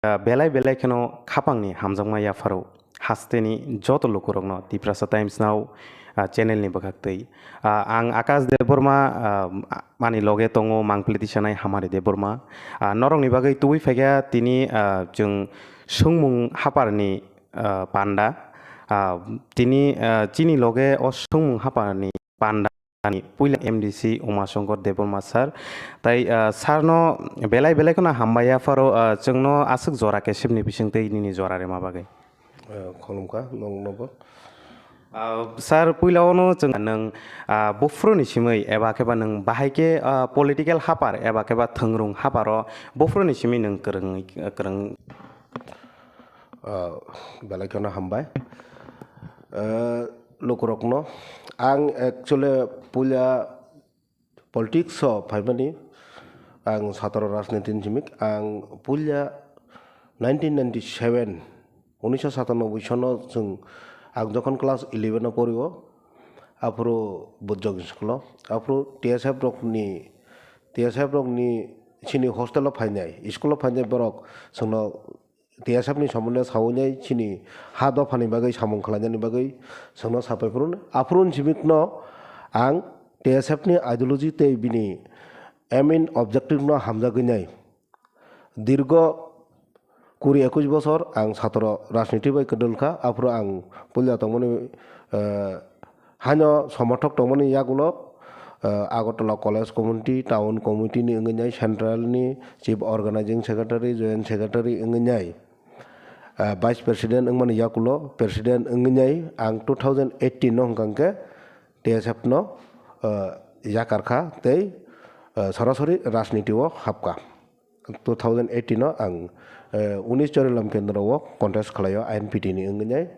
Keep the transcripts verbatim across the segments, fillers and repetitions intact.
ah, belai belai kheno khapangni hamjakma yapharo hasteni joto lukurokno Tiprasa Times Now, ah, channel ni bwkhaktwi. Ah, ang Akash Debbarma, ah, ani loge tongo mangpili tisanai Hamari Debbarma. Ah, norokni bagwi tubui phaikha tini, ah, chwng swngmung haparni, ah, panda. Ah, tini, ah, chini loge o swngmung haparni panda ni puila M D C Umashankar Debbarma sir. Tai, ah, sir no belai belai kheno hambai yapharo, ah, chwngno aswk jora kesepni bisingtwi nini jora rema bagwi. Eh, khulumkha noknobo. Ah, sir, puila ono chwng nwng, ah, buphuruni simwi eba khe ba nwng bahai khe, ah, political hapar eba khe ba thwngrung haparo buphuruni simwi nwng kwrwng, kwrwng. Ah, belai kheno hambai. Eh, lukurokno ang actually puila politics o phaimani, ang satro rajniti ni simik, ang puila nineteen ninety-seven, unisho satanoboi sono chwng, ang jokhon class eleven o porio, aphuru Bujjong school o, aphuru T S F rokni, T S F rokni chini hostel o phainai, school o phainai borok chwngno T S F ni somonde sawi nai chini ha dophani bagwi samung khlainani bagwi chwngno sapai phuru. Aphuru ni simikno ang T S F ni ideology tei bini aim and objective no hamjagwi nai. Dirgo kuri ekush bosor ang satro rajniti bai kwdwlkha, aphuru ang puila tongmani, eh, haino somothok tongmani yagulo, eh, Agartala College Committee, Town Committee ni wngwi nai, Central ni Chief Organizing Secretary, Joint Secretary wngwi nai, eh, Vice President wngmani yagulo President wngwi nai ang two thousand eighteen no hwnkha hwnkhe T S F no, eh, yakarkha tei, eh, sorasori rajniti o hapkha. Two thousand eighteen o ang, eh, unis Chorilam Kendro o contest khlaio I N P T ni wngwi nai.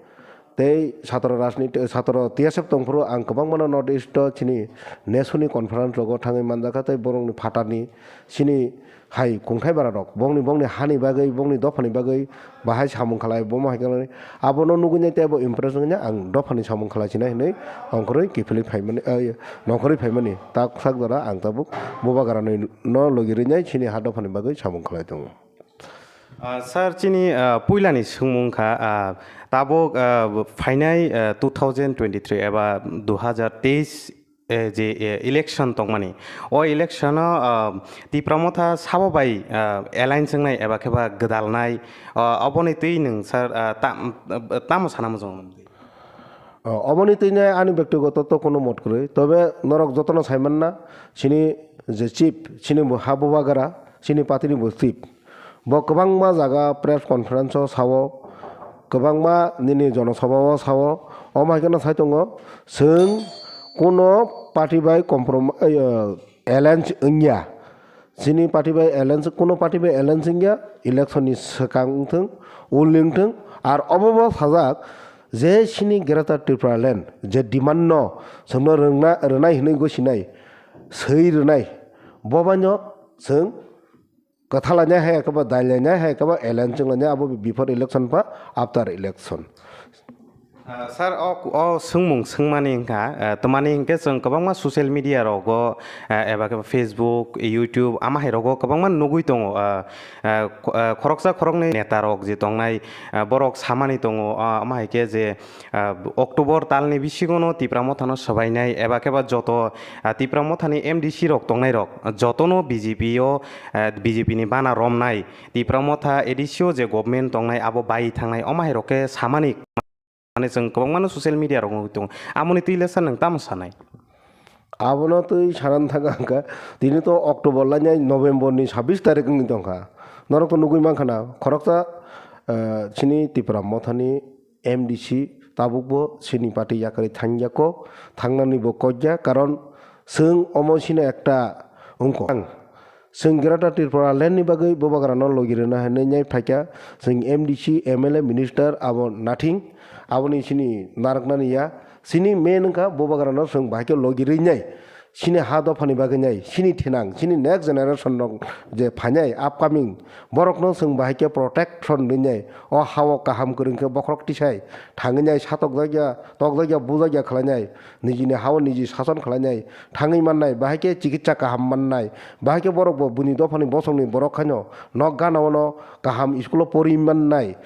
Tei satro rajniti, satro T S F tongphuru ang kwbangmano North East o chini nesuni conference rogo thangwi manjakha tei borokni phatarni chini hai kungthai bara rok bongni, bongni hani bagwi, bongni dophani bagwi bahai samung khlai, bomo hai khe abono nugwi nai tei abo impress wngwi nai ang dophani samung khlai sinai hinwi ongkhorwi kiphilwi phaimani, eh, nongkhorwi phaimani tak sak jora ang tabuk bubagra no logi rwi nai chini ha dophani bagwi samung khlai tongo. Ah, sir, chini, ah, puilani swngmung kha, ah, tabuk, ah, phainai, ah, two thousand twenty-three eba dui hazar teis, eh, je, eh, election tongmani. O election o, ah, Tipra Motha sabo bai, ah, alliance wngnai eba khe ba gwdalnai, ah, oboni twi nwng sir, ah, tam-, ah, tamo sana muchungo? O, oboni twi nai ani bektigoto to kuno mot kwrwi. Tobe norok jotono saimanna, chini je chief, chini bo ha bubagra, chini party ni bo chief. Bo kwbangma jaga press conference o sao, kwbangma nini jonosabha o sao, omo hai kheno sai tongo, chwng kuno party bai comprom-, eh, alliance wngya. Chini party bai alliance, kuno party bai alliance wngya, election ni swkang wngthwng, uli wngthwng, ar obo bo sajak je chini Greater Tipraland je demand no chwngno rwngna, rwnai hinwi gosinai, swi rwnai, bo bai no chwng kwthalainai hai khe ba dailainai hai khe ba alliance wnglainai abo before election ba after election. Ah, sir, o, o swngmung swngmani wngkha, ah, twmani hinkhe chwng kwbangma social media rogo, ah, eba khe Facebook, YouTube, ama hai rogo kwbangma nugwi tongo, ah, ah, kho-, ah, khoroksa khoroknwi neta rok je tongnai, ah, borok samani tongo, ah, ama hai khe je, ah, October talni bisingono Tipra Mothano swbainai eba khe ba joto, ah, Tipra Mothani M D C rok tongnai rok jotono B J P o, ah, B J P ni bana romnai, Tipra Motha A D C o je government tongnai abo bai thangnai, omo hai rok khe samani. Mane chwng kwbangmano social media rok nugwi tongo. Amoni twi le sir nwng tamo sanai? Abono twi sanani thangkha hwnkha, tini to October lainai November ni sabbish tarik wngwi tongkha. Norok to nugwi mankha na, khoroksa, eh, chini Tipra Mothani M D C tabukbo chini party yakarwi thangyako, thangnani bo kokya, karon chwng omo chini ekta wngkha. Chwng Greater Tripura Land ni bagwi bubagrano logi rwna hinwi nai phaikha, chwng M D C, M L A, minister abo nothing, aboni chini narwknani ya. Chini main wngkha bubagrano chwng bahai khe logi rwi nai. chini ha dophani bagwi nai, chini thinang, chini next generation rok je phainai upcoming, borokno chwng bahai khe protection rinai, o ha-o kaham kwrwng khe bokhorok tisai thangwi nai, satok jakya, tok jakya, bujakya khlainai, nijini ha-o niji sason khlainai, thangwi mannai, bahai khe chikitsa kaham mannai, bahai khe borok bo buini dophani bosongni borok haino nok gana-o no kaham school-o pori mannai.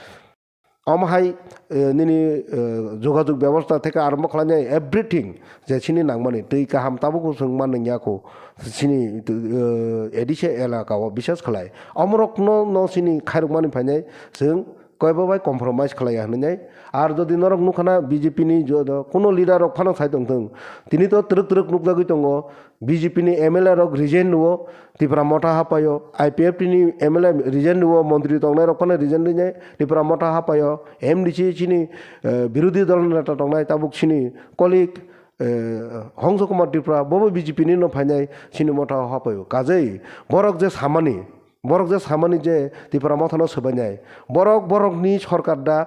Omo hai, eh, nini, eh, jogajog bebosta theke arombo khlainai everything je chini nangmani twi kaham tabuk chwng man nangya kho chini, eh, A D C elaka o bises khlai. Omorokno no chini khairokmani phainai chwng koibo bai compromise khlaiya hinwi nai. Ar jodi norok nukha na B J P ni joto kuno leader rok phano sai tongthwng, tini to twrwk twrwk nukjagwi tongo. B J P ni M L A rok resign rwo, Tipra Motha hapaio, I P F T ni M L A resign rwo, montri tongnai rok phano resign rinai, Tipra Motha hapaio, M D C chini, eh, birodhi dol neta tongnai, tabuk chini colleague, eh, Hongso Kumar Tripura, bobo B J P ni no phainai, chini Motha hapaio. Kajei, borok je samani, Borok je samani je Tipra Mothano swbainai, borok, borokni sorkar da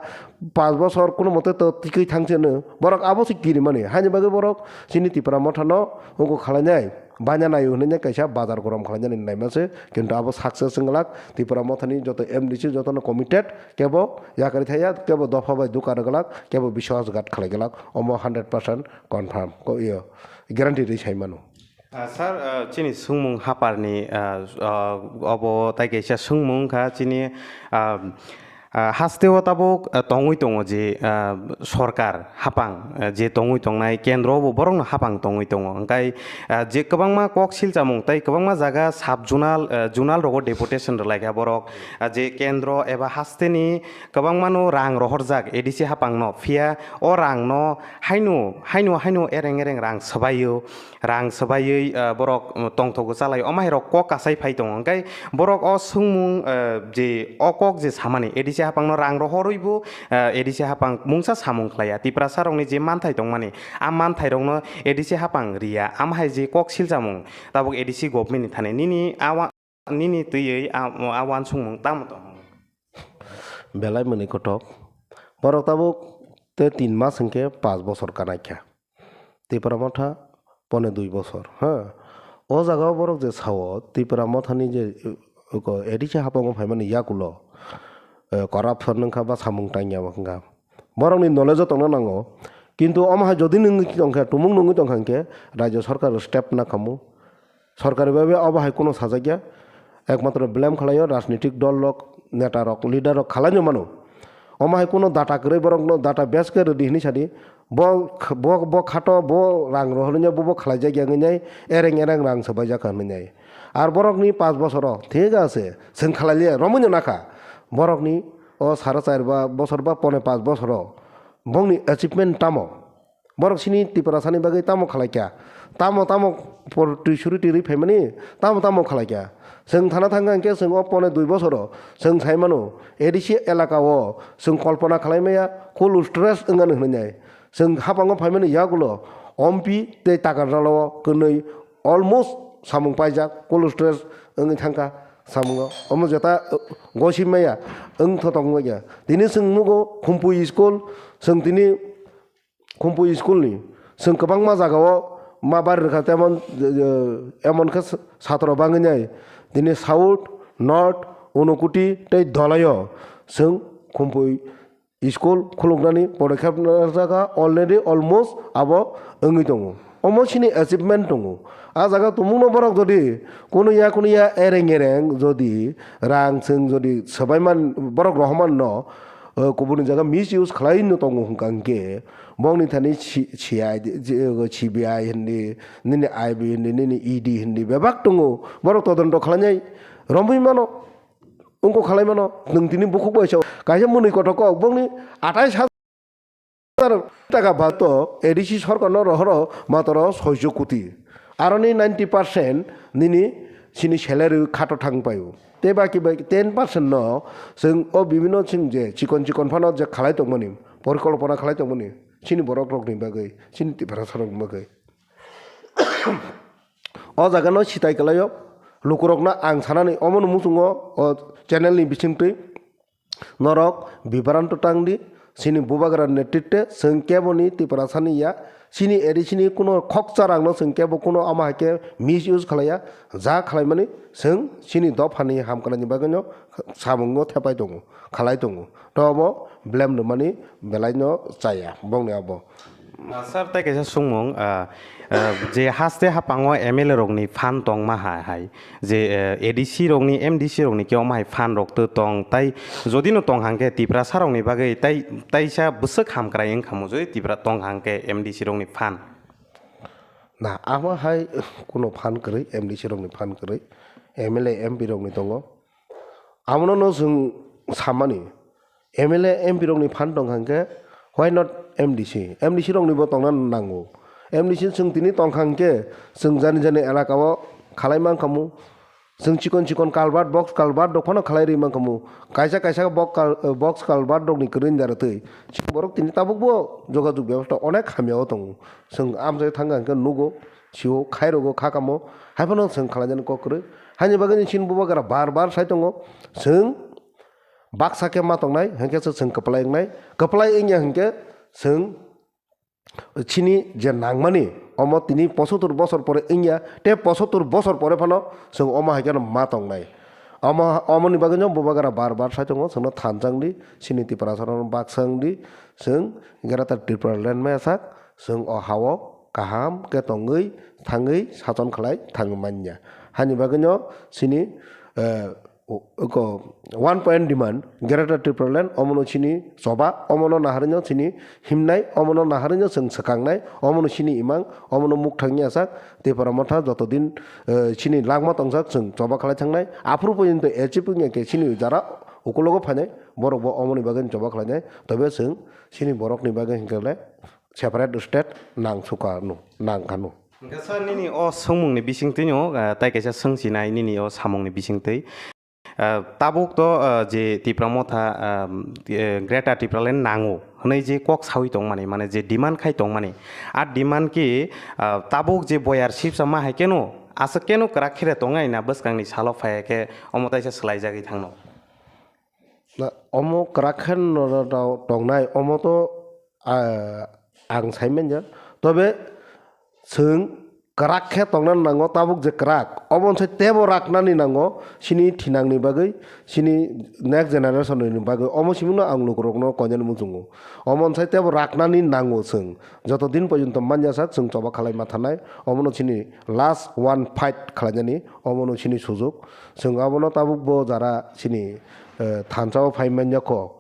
panch bochor kuno mote to tikwi thangse no, borok abo se kirimani. Haini bagwi borok chini Tipra Mothano ungkuk khalainai, baina naio hinwi kaisa bazar gorom khalainani naima se, kintu abo success wng glak. Tipra Mothani joto M D C jotono committed, kebo yakari thaya, kebo dopha bai duka rw glak, kebo biswasghat khlai glak, omo hundred percent confirm, ko iyo, guarantee rwi sai mano. Ah, sir, ah, chini swngmung haparni, ah, ah, obo tai kaisa swngmung wngkha chini, ah, ah, hasteo tabuk, ah, tongwi tongo je, ah, sorkar hapang, ah, je tongwi tongnai kendro bo borokno hapang tongwi tongo. Hwnkhe, ah, je kwbangma kok silchamung tei kwbangma jaga sub zonal, ah, zonal rogo deputation rwlaikha borok, ah, je kendro eba hasteni kwbangmano rang rohorjak A D C hapangno, phiya o rangno haino, haino, haino ereng ereng rang swbaio. Rang swbaiwi, ah, borok, um, tongthogo chalai, omo hai rok kok kasai phai tongo. Hwnkhe borok o swngmung, ah, je o kok je samani A D C hapangno rang rohorwi bo, ah, A D C hapang mungsa samung khlaiya. Tiprasa rokni je manthai tongmani, a manthai rokno A D C hapang riya. Am hai je kok silchamung tabuk A D C government ni thani nini a wa-, nini twiwi a, a wansukmung tamo tong? Belai mwnwi kothok. Borok tabuk te tin mas hwnkhe panch bochor kanai kha. Tipra Motha pone dui bochor, ha. O jaga o borok je sao, Tipra Mothani je, uh, ko A D C hapango phaimani yakulo, uh, corruption wngkha ba samung tangya wngkha. Borokni knowledge o tongna nango. Kintu omo hai jodi nungwi tongkha, tumung nungwi tongkha hwnkhe, rajya sarkar step nakhamu. Sorkari bai bai obo hai kuno sajakya, ekmatro blame khlaio rajnitik dol rok, neta rok, leader rok khlaino mano. Omo hai kuno data kwrwi borokno data base khe rwdi hinwi sadi, bo, bo, bo khato, bo rang rohornya, bo, bo khlaijakya wngwi nai, ereng ereng rang swbaijak hinwi nai. Ar borokni panch bosoro thik ase, chwng khlailia, romwino nakha. Borokni o sara char ba bosor ba pone panch bosoro bongni achievement tamo? Borok chini Tiprasani bagwi tamo khlaikha? Tamo, tamo por twi suri twi rwi phaimani? Tamo, tamo khlaikha? Chwng thana thangkha hwnkhe chwng o pone dui bosoro chwng sai mano, A D C elaka o chwng kolpona khlai maya, cold storage wngani hwnwi nai. Chwng hapango phaimani yagulo Ompi tei Takarjala o kwnwi almost samung paijak, cold storage wngwi thangkha samungo. Omo jeta, uh, gosi maya, wng thotok wngya. Tini chwng nugo Khumpui school, chwng tini Khumpui school ni chwng kwbangma jaga o ma bari rwkha, temon, eh, emon khe satro bangwi nai tini South, North, Unakoti tei Dholai o chwng Khumpui school khuluknani podokkhep rwjakha, already almost abo wngwi tongo. Omo chini achievement tongo. A jaga tumungno borok jodi kunuya kunuya ereng ereng jodi rang chwng jodi swbaiman borok rohormanno, eh, kubuni jaga misuse khlai no tongo hwnkha hwnkhe, bongni thani si-, C I D, je, C B I hindi, nini I B hindi, nini E D hindi, bebak tongo, borok todonto khlainai romwi mano, wngkok khlai mano, nwng tini bukhuk bai sao, kaisa mwnwi kothok kok, bongni atais hajar taka bato A D C sorkarno rohoro matoro soiso koti, aroni ninety percent nini chini salary khato thang paio. Tei baki bai ten percent no chwng o bibino chwng je chikon chikon phano je khalai tongmani, porikolpona khalai tongmani, chini borok rokni bagwi, chini Tiprasa rokni bagwi. O jaga no sitai kwlaio, lukurokno ang sanani omono muchungo o channel ni bisingtwi norok bibranto tang di, chini bubagra netritwe chwng keboni Tiprasani ya, chini A D C ni kuno khokcharangno chwng kebo kuno omo hai khe misuse khlaiya, ja khlaimani chwng chini dophani hamkrai ni bagwino samungo thepai tongo, khlai tongo. To obo blame rwmani belaino chaya bongni abo. Ah, sir, tei kaisa sungmung, ah, ah, je haste haphango M L A rokni phan tongma ha-, hai, je, eh, A D C rokni, M D C rokni khe omo hai phan rok tong, tai jodi no tong hangkhe Tiprasa rokni bagwi tai, taisa bwswk hamkrai wngkhamu jodi Tipra tong hangkhe M D C rokni phan? Na, amo hai kuno phan kwrwi, M D C rokni phan kwrwi, M L A, M P rokni tongo. Abono no chwng samani, M L A, M P rokni phan tong hangkhe, why not M D C? M D C roknibo tongna nango. M D C chwng tini tong hangkhe, chwng jani jani elaka o khalai mankhamu. Chwng chikon chikon culvert, box culvert rok phano khalai rwi mankhamu. Kaisa kaisa box cul-, box culvert rokni kwrwini dara twi chwng borok tini tabukbo jogajog bebostha onek hamya o tongo. Chwng amchai thang hangkhe nugo, sio, khairogo, khakamo, hai phano chwng khlainani kok kwrwi. Haini bagwi chini bubagra bar bar sai tongo, chwng baksa khe ma tongnai, hinkhe se chwng kwplai wngnai. Kwplai wngya hinkhe chwng chini je nangmani, omo tini pochottor bosor pore wngya, tei pochottor bosor pore phano chwng omo hai kheno ma tongnai. Omo, omoni bagwino bubagra bar bar sai tongo, chwngno thansa wngdi, chini Tiprasarokno baksa wngdi, chwng Greater Tipraland maya sak, chwng o ha-o kaham khe tongwi, thangwi, sachon khlai thangwi manya. Haini bagwino chini, eh, O-, oko one point demand, Greater Tipraland, omono chini choba, omono naharino chini himnai, omono naharino chwng swkangnai, omono chini imang, omono mukthangni asak, Tipra Motha joto din, eh, chini langma tongsak chwng choba khlai thangnai, aphuru porjonto achieve wngya khe chini jara ukulogo phainai, borokbo omoni bagwi choba khlainai, tobe chwng chini borokni bagwi hinkhe le separate state nang sukha no, nang kha no. Hwnkhe sir, nini o swngmungni bisingtwino, ah, tai kaisa swngchinai nini o samungni bisingtwi. Ah, tabuk to, ah, je Tipra Motha, ah, eh, Greater Tipraland nango hwnwi je kok sawi tongmani, mane je demand khai tongmani, a demand ki, ah, tabuk je boyar sipsa ma hai keno aswk keno kwrak khere tongnai na bwskangni salo phai khe omo taisa swlaijagwi thangno? Na, omo kwrak khe no, no, no, tongnai, omo to, ah, ang sai manya. Tobe chwng kwrak khe tongna nango, tabuk je kwrak, omo se tebo raknani nango, chini thinangni bagwi, chini next generation ni bagwi, omo simino ang lukurokno koinani muchungo. Omo se tebo raknani nango chwng, joto din porjonto manya sak chwng choba khalai ma thanai, omono chini last one fight khlainani, omono chini sujuk. Chwng abono tabuk bo jara chini, eh, thansa o phai manya kho,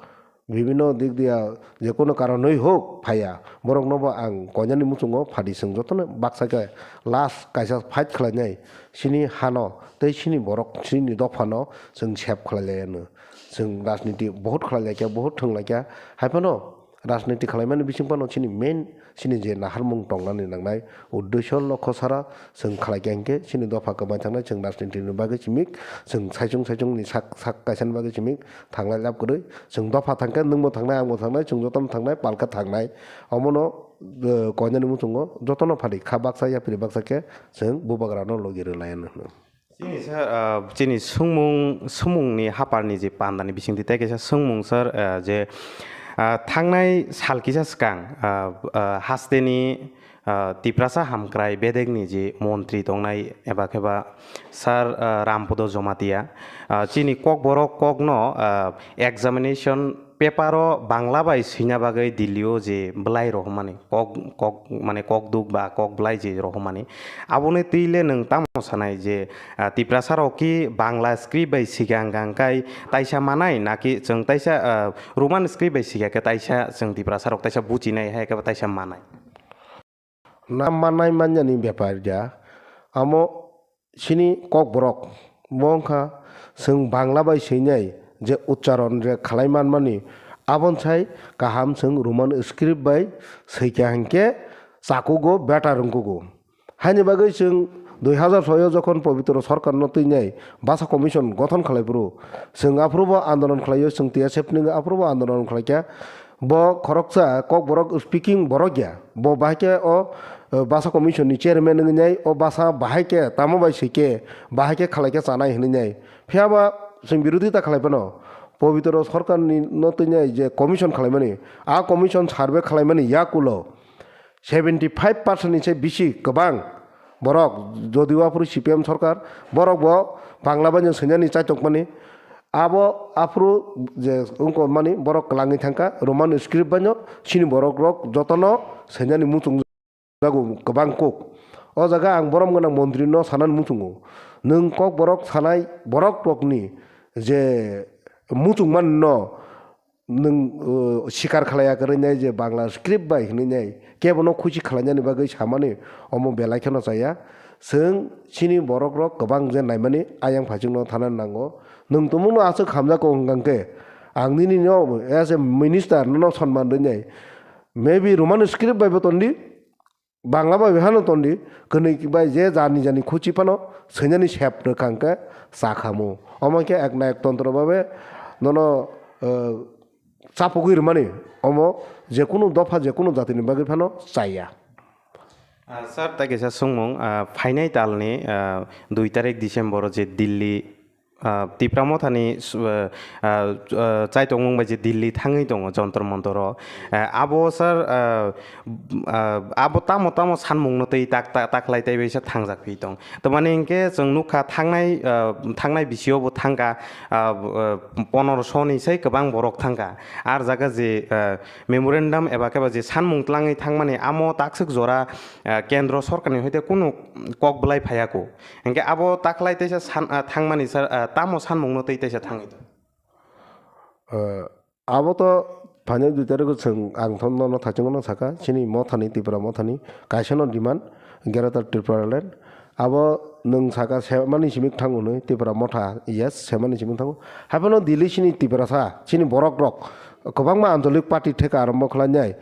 bibhinno dik diya je kono karonwi hok phaiya, borokno bo ang koinani muchungo phadi chwng jotono baksa khe last kaisa fight khlainai, chini hano tei chini borok chini dophano chwng save khlai lai anw. Chwng rajniti bohut khlai lai kha, bohut thwng lai kha, hai phano rajniti khlaimani bising phano chini main chini je naharmung tongnani nangnai uddesho lokho sara chwng khlai kha hinkhe chini dopha kwmai thangnai, chwng rajniti ni bagwi chimik, chwng saichung saichung ni sak sak kaisa ni bagwi chimik thanglai lab kwrwi, chwng dopha thangkhe nwngbo thangnai, angbo thangnai, chwng jotono thangnai, palkhe thangnai. Omono, eh, koinani muchungo jotono phadi kha baksa yapri baksa khe chwng bubagrano logi rwlai anw hwno. Chini sa, ah, chini sungmung, sumungni haparni je pandani bisingtwi tei kaisa sungmung sir, ah, je, ah, thangnai sal kisa swkang, ah, ah, hasteni, ah, Tiprasa hamkrai bedekni je montri tongnai eba kheba sir, ah, Rampodo Jomatia, ah, chini kokborok kokno, ah, examination paper o Bangla bai swina bagwi Delhi o je bwlai rohormani kok, kok, mane kok duk ba kok bwlai je rohormani, aboni twi le nwng tamo sanai je, ah, Tiprasa rok ki Bangla script bai swika hwnkha hwnkhe taisa manai naki chwng taisa, ah, Roman script bai swika khe taisa chwng Tiprasa rok taisa buchinai hai khe taisa manai? Na manai manyani bepar ya. Amo chini kokborok. Bo wngkha chwng Bangla bai swinai je uchcharon je khlai manmani, aboni sai kaham chwng Roman script bai swikha hinkhe chakugo better wngkugo. Haini bagwi chwng dui hazar soi o jokhon Pobitro Sarkarno twinai Bhasha Commission gothon khlai phuru, chwng aphuru bo andolon khlaio, chwng T S F ni aphuru bo andolon khlaikha. Bo khoroksa kokborok speaking borok ya. Bo bahai khe o, eh, Bhasha Commission ni chairman wngwi nai, o bhasha bahai khe tamo bai swi khe, bahai khe khlai khe chanai hwnwi nai. Phiya ba chwng birodita khlai phano Pobitro Sarkarni no twnai je commission khwlaimani, a commission survey khwlaimani yakulo seventy five percent ni se bisi kwbang borok, jodio aphuru C P M sarkar, borok bo Bangla bai no swinani chaitokmani, abo aphuru je wngkha mani borok kwlangwi thangkha Roman script bai no, chini borok rok jotono swinani muchung jago kwbang kok. O jaga ang borom gwnang montri no sanani muchungo. Nwng kok borok sanai borok rokni je muchung man no nwng, uh, sikar khlaiya kwrwi nai je Bangla script bai hwnwi nai kebo no khusi khlainani bagwi samani omo belai kheno chaya. Chwng chini borok rok kwbang je naimani ayang phaichung no thana nango. Nwng tumung no aswk hamjak wng khe ang nini no as a minister no sonman rwi nai. Maybe Roman script bai bo tondi, Bangla bai hano tondi, kwnwi bai je jani jani khuchi phano swinani sep rwkha hwnkhe chakhamu. Omo khe ek na ek tontro babe nono, eh, chapugwi rwmani, omo jekunu dopha jekunu jatini bagwi phano chaya. Ah, sir, tai kaisa swngmung, ah, phainai talni, ah, dui tarik December o je Delhi, ah, Tipra Mothani su-, ah, ah, ah, chaitongmung bai je Delhi thangwi tongo Jontor Montor o. Ah, abo, sir, ah, ah, abo tamo tamo sanmungno twi tak, tak, taklai tei bai se thangjak phi tong. Tamani hinkhe chwng nukha thangnai, ah, thangnai bisio bo thangkha, ah, ah, ponorosho ni sai kwbang borok thangkha. Ar jaga je, ah, memorandum eba khe ba je sanmung tlangwi thangmani amo takswk jora, ah, kendro sorkarni hoite kunu kok bwlai phaiya kho. Hinkhe abo taklai teisa san, ah, thangmani sir, ah, tamo sanmungno tei teisa thangwi tong? Ah, abo to phainai dui tarikgo chwng ang thon nono thaichungo no saka, chini mothani, Tipra mothani kaisa no demand, Greater Tipraland. Abo nwng saka semani simi thango hwnwi Tipra motha, yes, semani simi thango. Haiphano Delhi chini Tiprasa, chini borok rok kwbangma ancholik party theka arombo khlainai.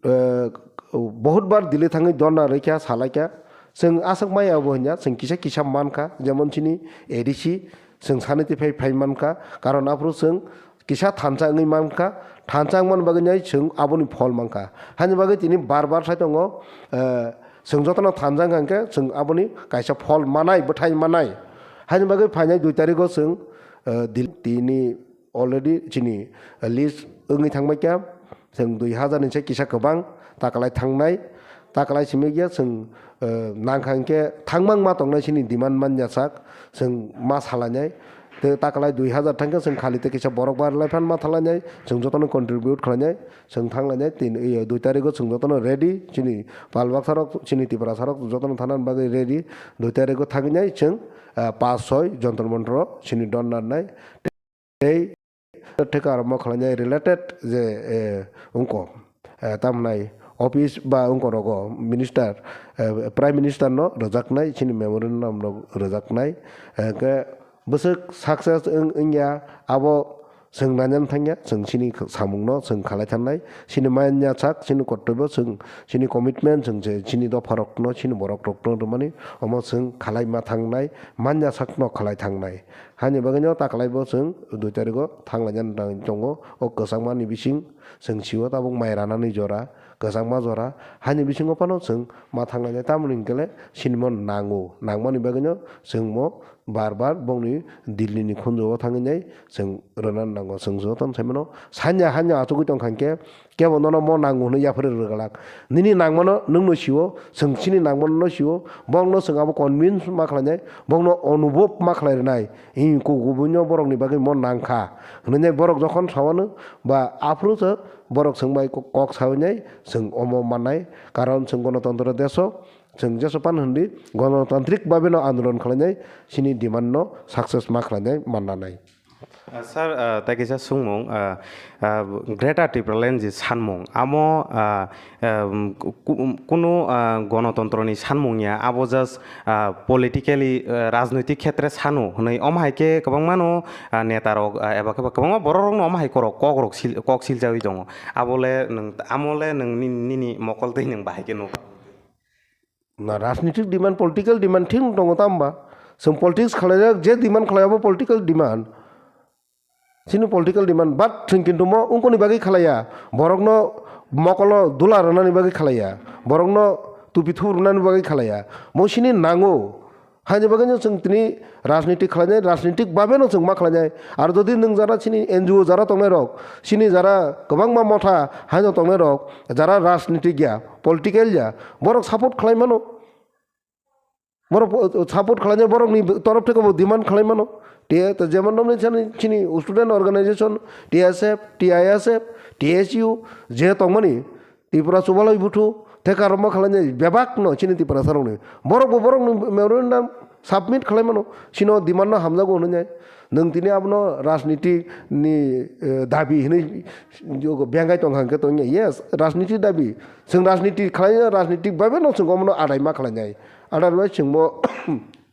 Eh, bahut bar Delhi thangwi donna rwikha, salaikha. Chwng aswk maya obo hwnya, chwng kisa kisa mankha, jemon chini A D C, chwng saniti phai phai mankha, karon aphuru chwng kisa thansa wngwi mankha, thansa wngmani bagwi nai chwng aboni phol mankha. Haini bagwi tini bar bar sai tongo, eh, chwng jotono thansa wngkha hwnkhe chwng aboni kaisa phol manai, bwthai manai. Haini bagwi phainai dui tarikgo chwng, eh, Dil-, tini already chini list wngwi thangbaikha, chwng dui hazar ni se kisa kwbang taklai thangnai, taklai simi ya chwng, eh, nangkha hwnkhe thangmang ma tongnai chini demand manya sak, chwng ma salainai. Tei taklai dui hazar thangkhe chwng khali tei kisa borok barlai phan ma thalainai, chwng jotono contribute khlainai, chwng thanglainai, tin, eh, dui tarikgo chwng jotono ready, chini pal baksa rok, chini Tiprasa rok jotono thana bagwi ready, dui tarikgo thanginai chwng, eh, pas soi Jontor Montor o chini don narnai. Tei theka arombo khlainai related je, eh, wngkha, eh, tamnai office ba wngkha rogo minister, eh, prime minister no rwjaknai chini memorandum rok rwjaknai, eh, khe bwswk success wng, wngya abo chwng nainani thangya, chwng chini samung no chwng khalai thangnai, chini manya sak, chini kortobyo chwng, chini commitment chwng je chini dopha rok no, chini borok rok no rwmani omo chwng khalai ma thangnai, manya sak no khalai thangnai. Haini bagwino taklaibo chwng dui tarikgo thanglaina nang tongo. O kwchangmani bising chwng sio tabuk mai ranani jora, kwchangma jora. Haini bisingo phano chwng ma thanglainai, tamoni hinkhe le sinimo nango. Nangmani bagwino chwng mo bar bar bongni Delhi ni khunju o thangwi nai chwng rwna nango. Chwng jotono sai mano, sanya hanya achugwi tongkha hinkhe, kebo nono mo nango hwnwi yapharwi rwglak. Nini nangmano nwngno sio, chwng chini nangmano no sio, bongno chwng abo convince ma khlainai, bongno onubhob ma khlai rwnai. Ih, ku-, kubunno borokni bagwi mo nangkha hwnwi borok jokhon sawano ba aphuru se borok chwng bai ko-, kok sawi nai, chwng omo mannai. Karon chwng gonotontro deso, chwng jeso pan hwndi gonotantrik babe no andolon khlainai, chini demand no success ma khlainai mannanai. Ah, sir, ah, tai kaisa swngmung, ah, ah, Greater Tipraland je sanmung, amo, ah, ah, ku-, ku-, kunu, ah, gonotontro ni sanmung ya, abo just, ah, politically, ah, rajnoitik khetre sanu hwnwi, omo hai khe kwbangma no, ah, neta rok, ah, eba khe ba kwbangma borok rok no omo hai korok kok rok sil-, kok siljawi tongo. Abo le nwng, amo le nwng ni-, nini mokol twi nwng bahai khe nuk. Na, rajnitik demand, political demand thik tongo, tamo ba? Chwng politics khlaijak, je demand khlai abo political demand. Chini political demand, but chwng kintu mo wngkoni bagwi khlaiya. Borokno mokolo dula rwnani bagwi khlaiya. Borokno tupi thup rwnani bagwi khlaiya. Mo chini nango. Haini bagwi no chwng tini rajniti khlainai, rajnitik babe no chwng ma khlainai. Ar jodi nwng jara chini N G O jara tongnai rok, chini jara kwbangma motha haino tongnai rok, jara rajnitik ya, political ya, borok support khlai mano. Borok po-, support khlainai, borokni torof theke bo demand khlai mano. Te, to jemon romni chini, chini student organization, T S F, T I S F, T S U, je tongmani, Tripura Chubalai Buthu, theka roma khlainai bebak no chini Tripura sarokni. Borok bo borokni memorandum submit khlai mano, chino demand no hamjago hwnwi nai. Nwng tini abono rajniti ni, eh, dabi hwnwi jogo bengai tong hang khe tongya. Yes, rajniti dabi. Chwng rajniti khlai, rajniti babe no chwng omono adai ma khlainai. Otherwise chwngbo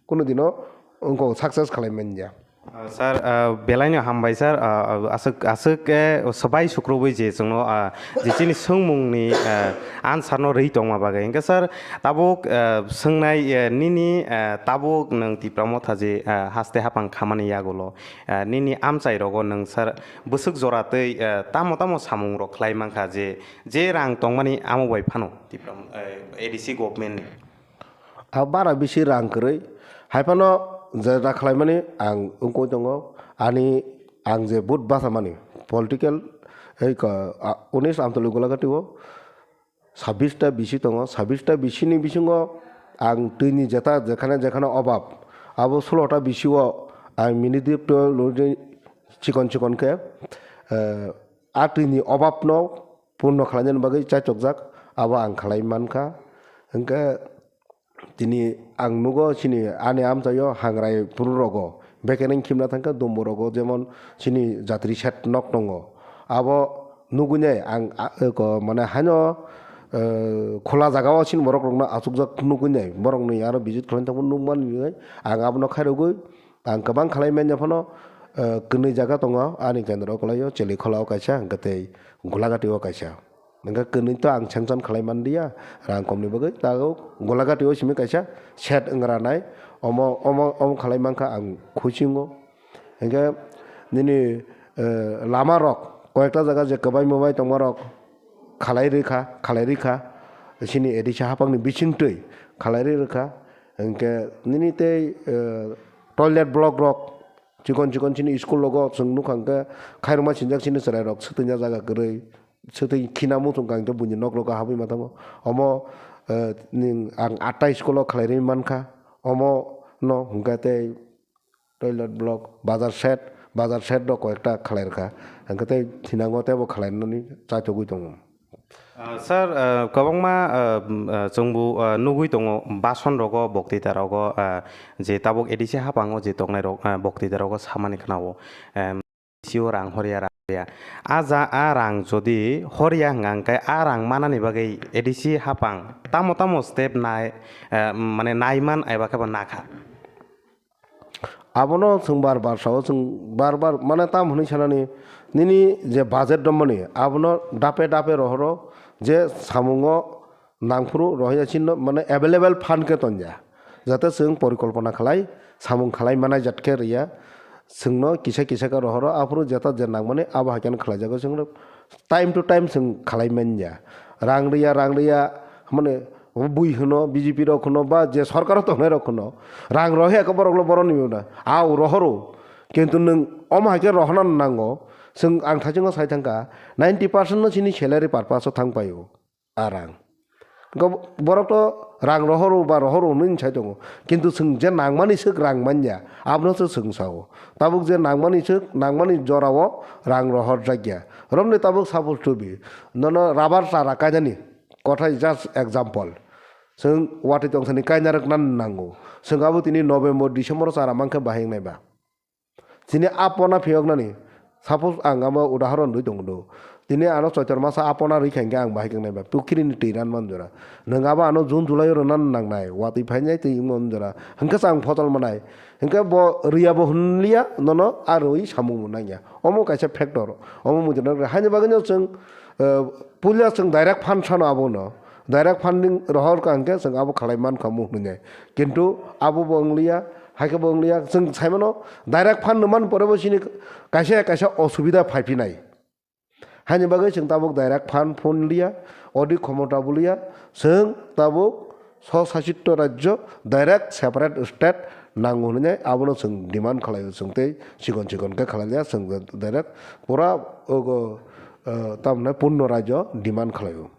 kuno dino wngkok success khlai manya. Ah, sir, ah, belaino hambai, sir. Ah, ah, aswk, aswk, eh, swbai sukrubui je chwngno, ah, je chini swngmungni, ah, answer no rwi tongma bagwi. Hwnkhe, sir, tabuk, ah, swngnai, eh, nini, ah, tabuk nwng Tipra Motha je, ah, haste haphang khamani yagulo, ah, nini amchai rogo nwng, sir, bwswk jora twi, ah, tamo tamo samung rok khlai mankha je, je rang tongmani amo bai phano Tipra, eh, A D C government ni? A bara bisi rang kwrwi. Hai phano jeta khlaimani ang wngwi tongo. Ani ang je vote bachamani political, ei ka, a, unis Amtwlwi Golagati o sabbish ta bisi tongo. Sabbish ta bisi ni bisingo ang twini jeta jekhane jekhane obab, abo sulo ta bisi o ang minidip to lodi chikon chikon khe, eh, a twini obab no purno khlainani bagwi chaichokjak, abo ang khlai mankha. Hwnkhe tini ang nugo chini ani amchaio hangrai phuru rogo bekereng khimna thangkha, dumbo rogo jemon chini jatri shed nok tongo, abo nugwi nai ang, a, ko, mane haino, eh, khola jagao chini borok rokno achukjak nugwi nai, borokni aro visit khlaina thangma nukmani ang abono khairogwi. Ang kwbang khlai manya phano, eh, kwnwi jaga tongo ani kendro kwlaio, Chelikhola o kaisa, hwnkhe tei Golagati o kaisa. Hwnkhe kwnwi to ang sanction khlai manliya, rang komni bagwi, tabuk Golagati o simi kaisa shed wngranai, omo, omo, omo khlai mankha ang khusingo. Hwnkhe nini, eh, lama rok, koyekta jaga je kwbai mwbai tongma rok khalai rikha, khalai rikha, chini A D C haphangni bisingtwi khalai ri rikha. Hwnkhe nini tei, eh, toilet block rok, chikon chikon chini school rogo chwng nukha hwnkhe khairokma sinjak chini chwrai rok swtwina jaga kwrwi, swtwi khina muchung kha hwnkhe buini nok rogo habwi ma thango. Omo, eh, ning ang atta school o khlai ri mankha, omo no hwnkhe tei toilet block, bazar shed, bazar shed rok koyekta khlai rwkha. Hwnkhe tei thinango teibo khlai nani chachogwi tongo. Ah, sir, ah, kwbangma, ah, mm, ah, chwngbo, ah, nugwi tongo, bason rogo, boktita rogo, ah, je tabuk A D C haphango je tongnai rok, ah, boktita rogo samani khwnao, em, A D C o rang horya, rang horya. A ja, a rang jodi horya hwnka hwnkhe a rang manani bagwi A D C haphang tamo tamo step nai, eh, mane naiman eba khebo nakha. Abono chwng bar bar sao, chwng bar bar, mane, tam hwnwi sanani, nini je budget rwmani, abono dape dape rohoro, je samungo nangphuru rohya chino, mane, available fund khe tonja, jate chwng porikolpona khlai, samung khlai manai jat khe rwya, chwngno kisa kisa khe rohoro, aphuru jeta je nangmani, abo hai kheno khlaijago chwng, time to time chwng khlai manya. Rang rwya, rang rwya, mane, bui hwno, B J P rok hwno, ba je sorkaro tongnai rok hwno, rang rohya khe borok le boroni hwna, au rohoro, kintu nwng omo hai khe rohorna nango, chwng ang thaichungo sai thangkha, ninety percent no chini salary purpose o thang paio a rang. Go-, borok to rang rohoro ba rohoro hwnwi sai tongo, kintu chwng je nangmani swk rang manya, abono se chwng sao. Tabuk je nangmani swk, nangmani jorao rang rohorjakya. Romni tabuk suppose to be, nono rubber chara kainani, kothai just example. Chwng watwi tongsani kaina rwkna nango. Chwng abo tini November, December o chara mankhe bahai wngnai ba. Chini a pona phiyoknani, suppose ang abo udahoron rwi tongo do. Tini ano Choitor masa a pona rwi kha hwnkhe ang bahai wngnai ba. Pukhrini twi ran man jora. Nwng abo ano June, July o rwna nangnai. Watwi phainai twi wngma jora. Hwnkhe chwng photol manai. Hwnkhe bo rwya bo hwnliya, nono a rwi samung bo nangya. Omo kaisa factor. Omo muitu nang haini bagwino chwng, eh, puila chwng direct fund sano abono. Direct funding rohor ka hwnkhe chwng abo khlai mankha mu hwnwi. Kintu abo bo wngliya, hai khe bo wngliya. Chwng sai mano direct fund nw man pore bo chini kaisa kaisa osubida phai phinai. Haini bagwi chwng tabuk direct fund phone liya, odi khomota bo liya, chwng tabuk Swsasito rajyo, direct separate state nango hinwi abono chwng demand khlaio, chwng tei chikon chikon khe khlailiya, chwng direct pura ogo, eh, tamni purno rajyo demand khlaio.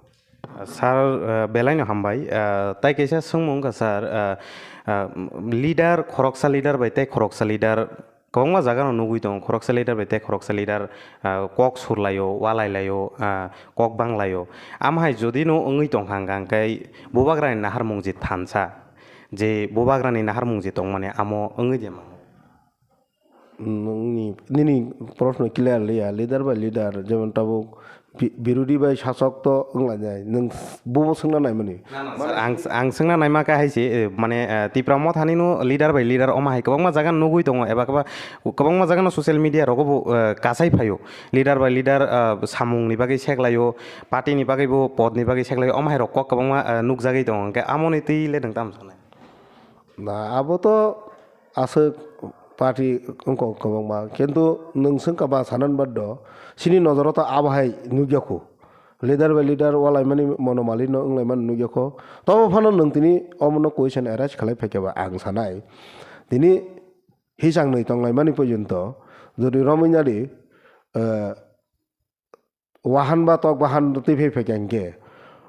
Sir, eh, belaino hambai. Eh, tai kaisa swngmung wngkha, sir, eh, eh, leader, khoroksa leader bai tei khoroksa leader kwbangma jagano nugwi tongo, khoroksa leader bai tei khoroksa leader, ah, kok surlaio, walailaio, ah, kok banglaio. Amhai jodi no wngwi tongkha hwnkha hwnkhe bubagrani naharmung je thansa, je bubagrani naharmung je tongmani amo wngwi de mano. Nini, nini proshno clear liya, leader bai leader, jemon tabuk Bi-, birodhi bai sasok to wnglainai, nwng s-, bobo swngna naimani. Na, na, sir, ang, ang swngna naima khe hai se, eh, mane, eh, Tipra Mothani no leader by leader omo hai kwbangma jaga nugwi tongo, eba kwba-, kwbangma jaga no social media rogo bo, eh, kasai phaio. Leader by leader, eh, samung ni bagwi seklaio, party ni bagwi bo, pod ni bagwi seklaio, omo hai rok kok kwbangma, eh, nukjagwi tongo. Hwnkhe amo ni twi le nwng tamo sanai? Na, abo to aswk party wngkok kwbangma, kintu nwng swngkha ba sanani baddo, chini nojoro to abo hai nukya kho. Leader by leader walaimani monomali no wnglaimani nukya kho. Tobo phano nwng tini omono question arise khlai phaikha ba ang sanai. Tini hisang nwi tonglaimani porjonto jodi romwi nadi, eh, wahan ba tok bahan twi phai phaikha hinkhe,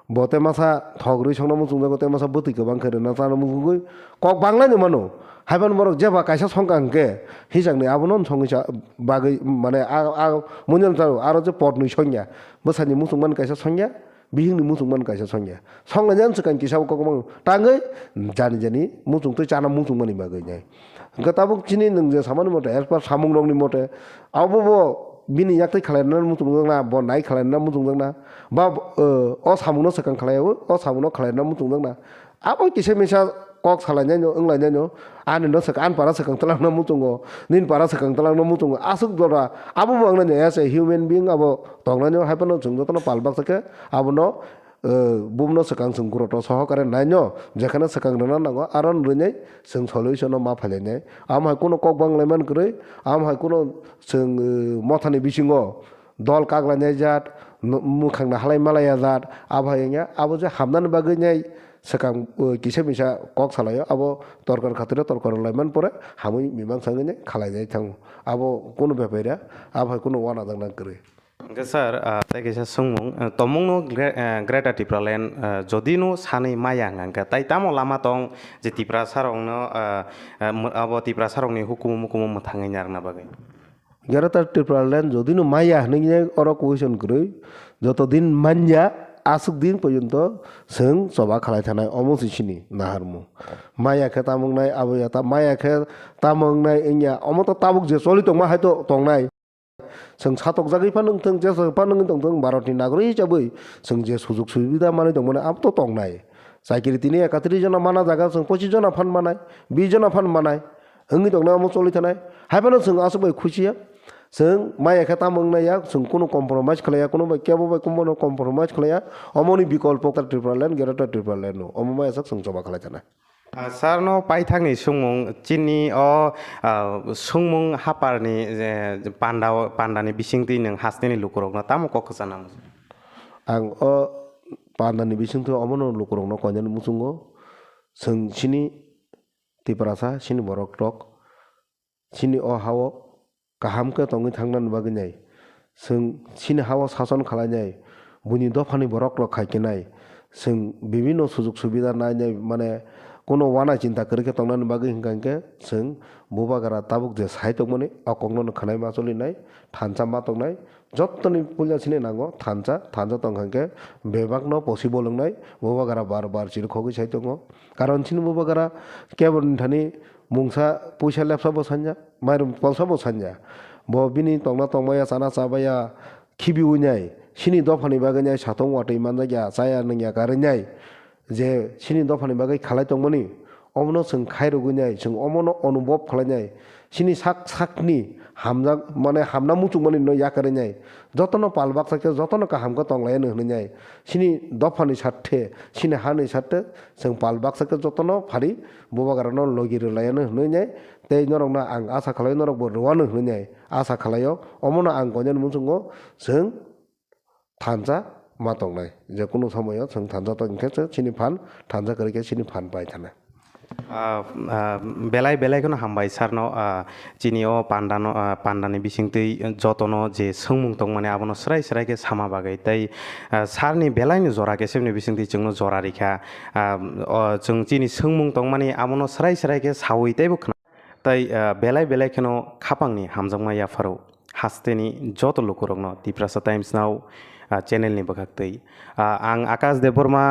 bo tei masa thok rwi songno muchungjago, tei masa bwtwi kwbang khe rwna chana muchungwi kok banglaino mano. Haiphano borok jeba kaisa songkha hinkhe, hisakni abono songwi sa bagwi, mane, a, a, muinyal chao, aro je potnwi songya, bwsani muchungmani kaisa songya, bihikni muchungmani kaisa songya. Songlainani swkang kisa kok bang tangwi jani jani muchungtwi chana muchungmani bagwi nai. Hwnkhe tabuk chini nwng je samani mote, as per samungrokni mote, abo bo bini yaktwi khwlairwna muchungjakna, bo nai khwlairwna muchungjakna, ba, eh, o samungno swkang khwlaiyaui, o samungno khwlairwna muchungjakna. Abo kisa misa kok salainaino, wnglainaino, ani no swkang, ani para swkang twlangno muchungo, nini para swkang twlangno muchungo, aswk jora, abo bo wngnaino as a human being abo tongnaino, haiphano chwng jotono pal baksa khe abono eh, bumno swkang chwng guroto sohokare naino, jekheno swkang rwna nango, aro rwnai chwng solution-o ma phailainai. Amo hai kuno kok bang laiman kwrwi, amo hai kuno chwng, eh, mothani bisingo dol kak lainai jat, no-, mwkhangno halai malaiya jat, abo hai wngya, abo je hamnani bagwi nai swkang, eh, kisa misa kok salaio, abo torkar khatiro torkar laiman pore hamwi mimang sangwi nai khalainai thango. Abo kuno bepaiya, abo hai kuno uanajakna kwrwi. Hwnkhe sir, ah, tei kaisa swngmung, ah, tongmungno Gre-, ah, Greater Tipraland, ah, jodi no sanwi maya hwnkha hwnkhe, tai tamo lama tong je Tiprasa rokno, ah, ah, mw-, abo Tiprasa rokni hukumu mukumu mwthangwi narwkna bagwi? Greater Tipraland jodi no maya hwnwi oro question kwrwi, joto din manya aswk din porjonto chwng choba khalai thanai, omo se chini naharmung. Maya khe tamo wngnai, abo ya ta-, maya khe tamo wngnai wngya, omo to tabuk je choli tongma hai to tongnai. Chwng satokjagwi phano wngthung, jesa phano wngwi tongthung, Bharatni nagorik hisabwi chwng je sujog subida manwi tongmani abo to tongnai. Chakiri tini ekatris jona mana jaga chwng pochis jona phan manai, bis jona phan manai, wngwi tongnai omo choli thanai. Haiphano chwng aswk bai khusiya. Chwng maya khe tamo wngnai ya, chwng kunu compromise khlaiya, kunu bai kebo bai kumono compromise khlaiya. Omoni bikolpo Tipraland, Greater Tipraland no. Omo maya sak chwng choba khlai thanai. Ah, sir no paithakni swngmung, chini o, ah, swngmung haparni, je, panda, pandani bisingtwi nwng hasteni lukurokno tamo kok kwchana muchung? Ang o pandani bisingtwi omono lukurokno koinani muchungo, chwng chini Tiprasa, chini borok rok, chini o hao kaham khe tongwi thangnani bagwi nai. Chwng chini hao sason khlainai, buini dophani borok rok khai khe nai. Chwng bibinno sujog subida nainai, mane, kuno uana chinta kwrwi khe tongnani bagwi hwnkha hinkhe chwng bubagra tabuk je sai tongmani o kokno khwnai ma cholinai, thansa ma tongnai. Jottoni puila sini nango thansa, thansa tongkha hinkhe bebakno possible wngnai, bubagra bar bar chirikhogwi sai tongo. Karon chini bubagra keboni thani mungsa puisa lepsa bo sanya, mairum polsa bo sanya. Bo bini tongna tongmaya, chana chabaya khibiwi nai, chini dophani bagwi nai satung watwi manjakya, chaya nungya karwi nai. Je chini dophani bagwi khalai tongmani, omono chwng khairogwi nai, chwng omono onubhob khlainai. Chini sak sakni hamjak, mane, hamna muchungmani no yakarwi nai. Jotono pal baksa khe, jotono kaham khe tong lai hwnwi nai. Chini dophani sathe, chini hani sathe, chwng pal baksa khe jotono phari bubagrano logi rw lai hwnwi nai. Tei norokno ang asa khlai, norokbo rwano hwnwi nai asa khlaio. Omono ang koinani muchungo chwng thansa ma tongnai. Je kunu somoyo chwng thansa tong khe se chini phan, thansa kwrwi khe chini phan pai thana. Ah, ah, belai belai kheno hambai sarno, ah, chini o pandano, ah, pandani bisingtwi jotono je swngmung tongmani abono srai srai khe sama bagwi tei, ah, sarni belaino jora kesemni bisingtwi chwngno jora rikha. Ah, o chwng chini swngmung tongmani abono srai srai khe saui teibo khna. Tai, ah, belai belai kheno khapangni hamjakma yapharo hasteni joto lukurokno Tiprasa Times Now, ah, channel ni bwkhaktwi. Ah, ang Akash Debbarma,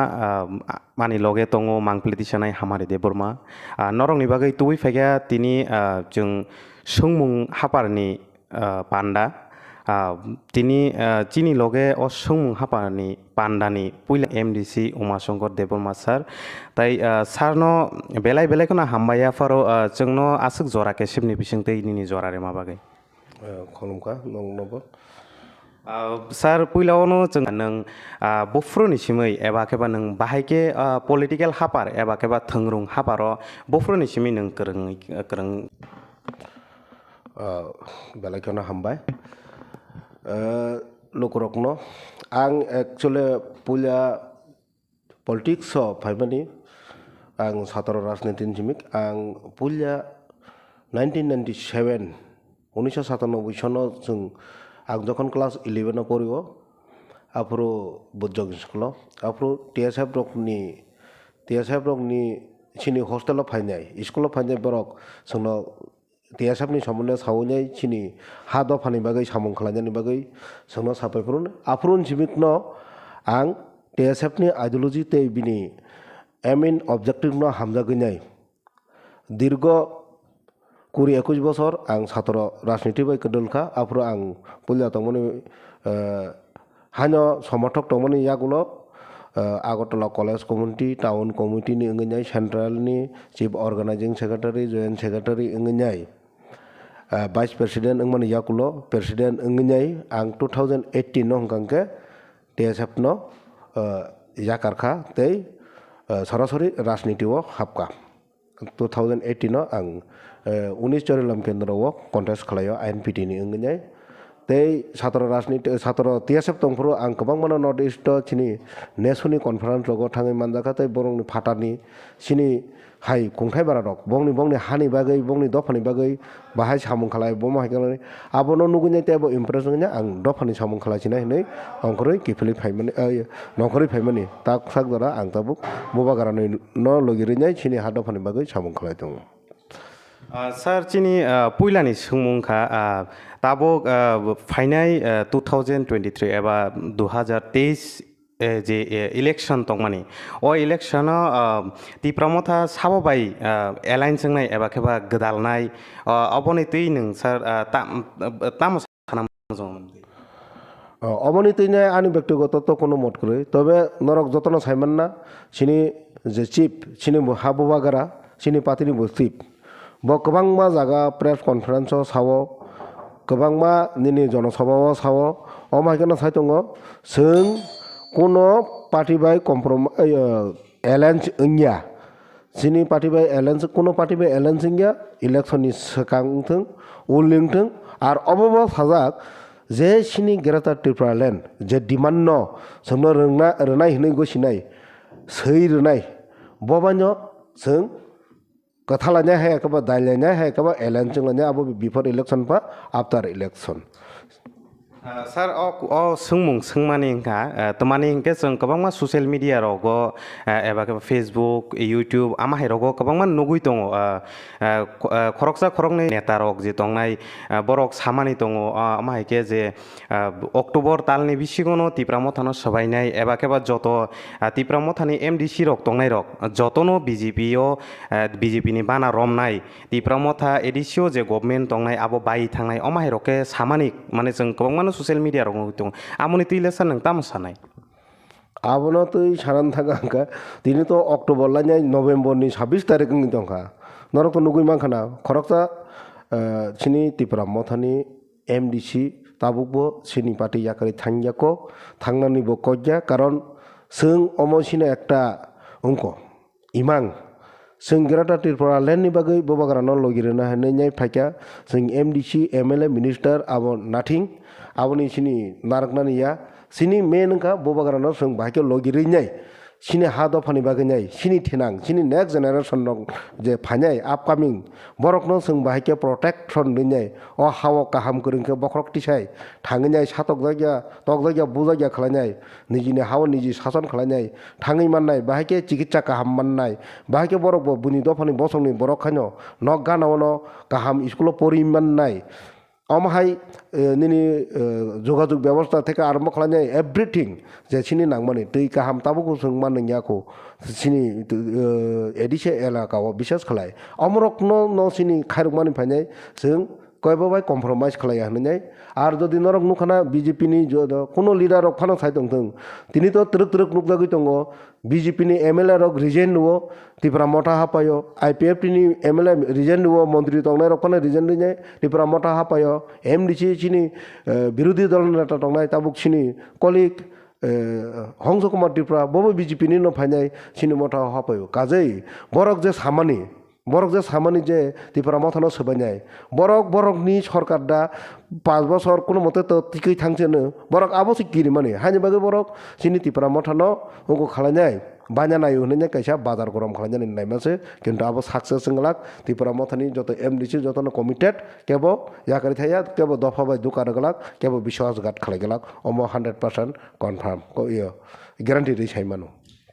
ah, ani loge tongo mangpili tisanai Hamari Debbarma. Ah, norokni bagwi tubui phaikha tini, ah, chwng swngmung haparni, ah, panda. Ah, tini, ah, chini loge o swngmung haparni pandani puila M D C Umashankar Debbarma sir. Tai, ah, sarno belai belai kheno hambai yapharo, ah, chwngno aswk jora kesemni bisingtwi nini jora rima bagwi. Eh, khulumkha noknobo. Ah, sir, puila ono chwng nwng, ah, buphuruni simwi eba khe ba nwng bahai khe, ah, political hapar eba khe ba thwngrung haparo buphuruni simwi nwng kwrwng, kwrwng. Ah, belai kheno hambai. Eh, lukurokno ang actually puila politics o phaimani ang satro rajniti ni simi ang puila nineteen ninety seven, unisho satanoboi sono chwng ang jokhon class eleven o porio, aphuru Bujjong school o, aphuru T S F rokni, T S F rokni chini hostel o phainai, school o phainai borok chwngno T S F ni somondo sawi nai chini ha dophani bagwi samung khlainani bagwi chwngno sapai phuru. Aphuru ni simi no ang T S F ni ideology tei bini aim and objective no hamjagwi nai. Dirgo kuri ekush bosor ang satro rajniti bai kwdwlkha, aphuru ang puila tongmani, eh, haino somothok tongmani yagulo, eh, Agartala College Committee, Town Committee ni wngwi nai, Central ni Chief Organizing Secretary, Joint Secretary wngwi nai, eh, Vice President wngmani yagulo President wngwi nai ang two thousand eighteen no hwnkha khe T S F no, eh, yakarkha tei, eh, sorasori rajniti o hapkha. Two thousand eighteen o ang, eh, unis Chorilam Kendro o contest khlaio I N P T ni wngwi nai. Tei satro rajniti, satro T S F tongphuru ang kwbangma no North East o chini nesu ni conference rogo thangwi manjakha tei borokni phatarni chini hai kungthai bara rok bongni, bongni hani bagwi, bongni dophani bagwi bahai samung khlai, bomo hai khe abono nugwi nai tei bo impress wngwi nai ang dophani samung khlai sinai hinwi ongkhorwi kiphilwi phaimani, eh, nongkhorwi phaimani tak sak jora ang tabuk bubagra no logi rwi nai chini ha dophani bagwi samung khlai tongo. Ah, sir, chini, ah, puilani swngmung kha, ah, tabuk, ah, phainai, ah, two thousand twenty-three eba dui hazar teis, eh, je, eh, election tongmani. O election o, ah, Tipra Motha sabo bai, ah, alliance wngnai eba khe ba gwdalnai, ah, oboni twi nwng sir, ah, tam, tamo sana mujung mandi. O, oboni twi nai ani bektigoto to kono mot kwrwi. Tobe norok jotono saimanna, chini je chief, chini bo ha bubagra, chini party ni bo chief. Bo kwbangma jaga press conference o sao, kwbangma nini jonosabha o sao, omo hai kheno sai tongo, chwng kono party bai comprom-, eh, alliance wngya. Chini party bai alliance, kono party bai alliance wngya, election ni swkang wngthwng, uli wngthwng, ar obo bo sajak je chini Greater Tripura Land je demand no chwngno rwngna, rwnai hinwi gosinai, swi rwnai, bo baino chwng kwthalainai hai khe ba dailainai hai khe ba alliance wnglainai abo before election ba after election. Ah, sir, o, o swngmung swngmani wngkha, ah, twmani hinkhe chwng kwbangma social media rogo, ah, eba khe Facebook, YouTube, ama hai rogo kwbangma nugwi tongo. Ah, ah, kho-, ah, khoroksa khoroknwi neta rok je tongnai, ah, borok samani tongo, ah, ama hai khe je, ah, October talni bisingono Tipra Mothano swbainai eba khe ba joto, ah, Tipra Mothani M D C rok tongnai rok jotono B J P o, ah, B J P ni bana romnai. Tipra Motha A D C o je government tongnai abo bai thangnai, omo hai rok khe samani, mane chwng kwbangmano social media rok nugwi tongo. Amoni twi le sir nwng tamo sanai? Abono twi sanani thangkha hwnkha, tini to October lainai November ni sabbish tarik wngwi tongkha. Norok to nugwi mankha na, khoroksa, eh, chini Tipra Mothani M D C tabukbo chini party yakarwi thangyako, thangnani bo kokya, karon chwng omo chini ekta wngkha. Imang, chwng Greater Tripura Land ni bagwi bubagrano logi rwna hinwi nai phaikha, chwng M D C, M L A, minister abo nothing, Aboni chini narwknani ya, chini main wngkha bubagrano chwng bahai khe logi rwinai, chini ha dophani bagwi nai, chini thinang, chini next generation rok je phainai upcoming, borokno chwng bahai khe protection rwinai, o ha-o kaham kwrwng khe bokhorok tisai thangwi nai, satokjakya, tokjakya, bujakya khlainai, nijini ha-o niji sason khlainai, thangwi mannai, bahai khe chikitsa kaham mannai, bahai khe borok bo buini dophani bosongni borok haino nok gana-o no kaham school-o pori mannai. Omo hai, eh, nini, eh, jogajog bebosta theke arombo khlainai everything je chini nangmani twi kaham tabuk chwng man nangya kho chini, eh, A D C elaka o bishes khlai. Omorokno no chini khairokmani phainai chwng koibo bai compromise khlaiya hwnwi nai. Ar jodi norok nukha na B J P ni joto kuno leader rok phano sai tongthwng, tini to twrwk twrwk nukjagwi tongo. B J P ni M L A rok resign rwo, Tipra Motha hapaio, I P F T ni M L A resign rwo, montri tongnai rok phano resign rinai, Tipra Motha hapaio, M D C chini, eh, birodhi dol neta tongnai, tabuk chini colleague, eh, Hongso Kumar Tripura, bobo B J P ni no phainai, chini Motha hapaio. Kajei, borok je samani, borok je samani je Tipra Motha no swbainai, borok, borokni sorkar da, panch bosor kuno mote to tikwi thangse no, borok abo se kirimani. Haini bagwi borok chini Tipra Motha no ugo khalainai, banya naio hwnwi kaisa bazar gorom khalainani naima se, kintu abo success wng glak. Tipra Motha ni joto M D C joto no committed, kebo yakari thaya, kebo dopha bai duka rw glak, kebo biswasghat khlai glak, omo hundred percent confirm, ko iyo, guarantee rwi sai mano.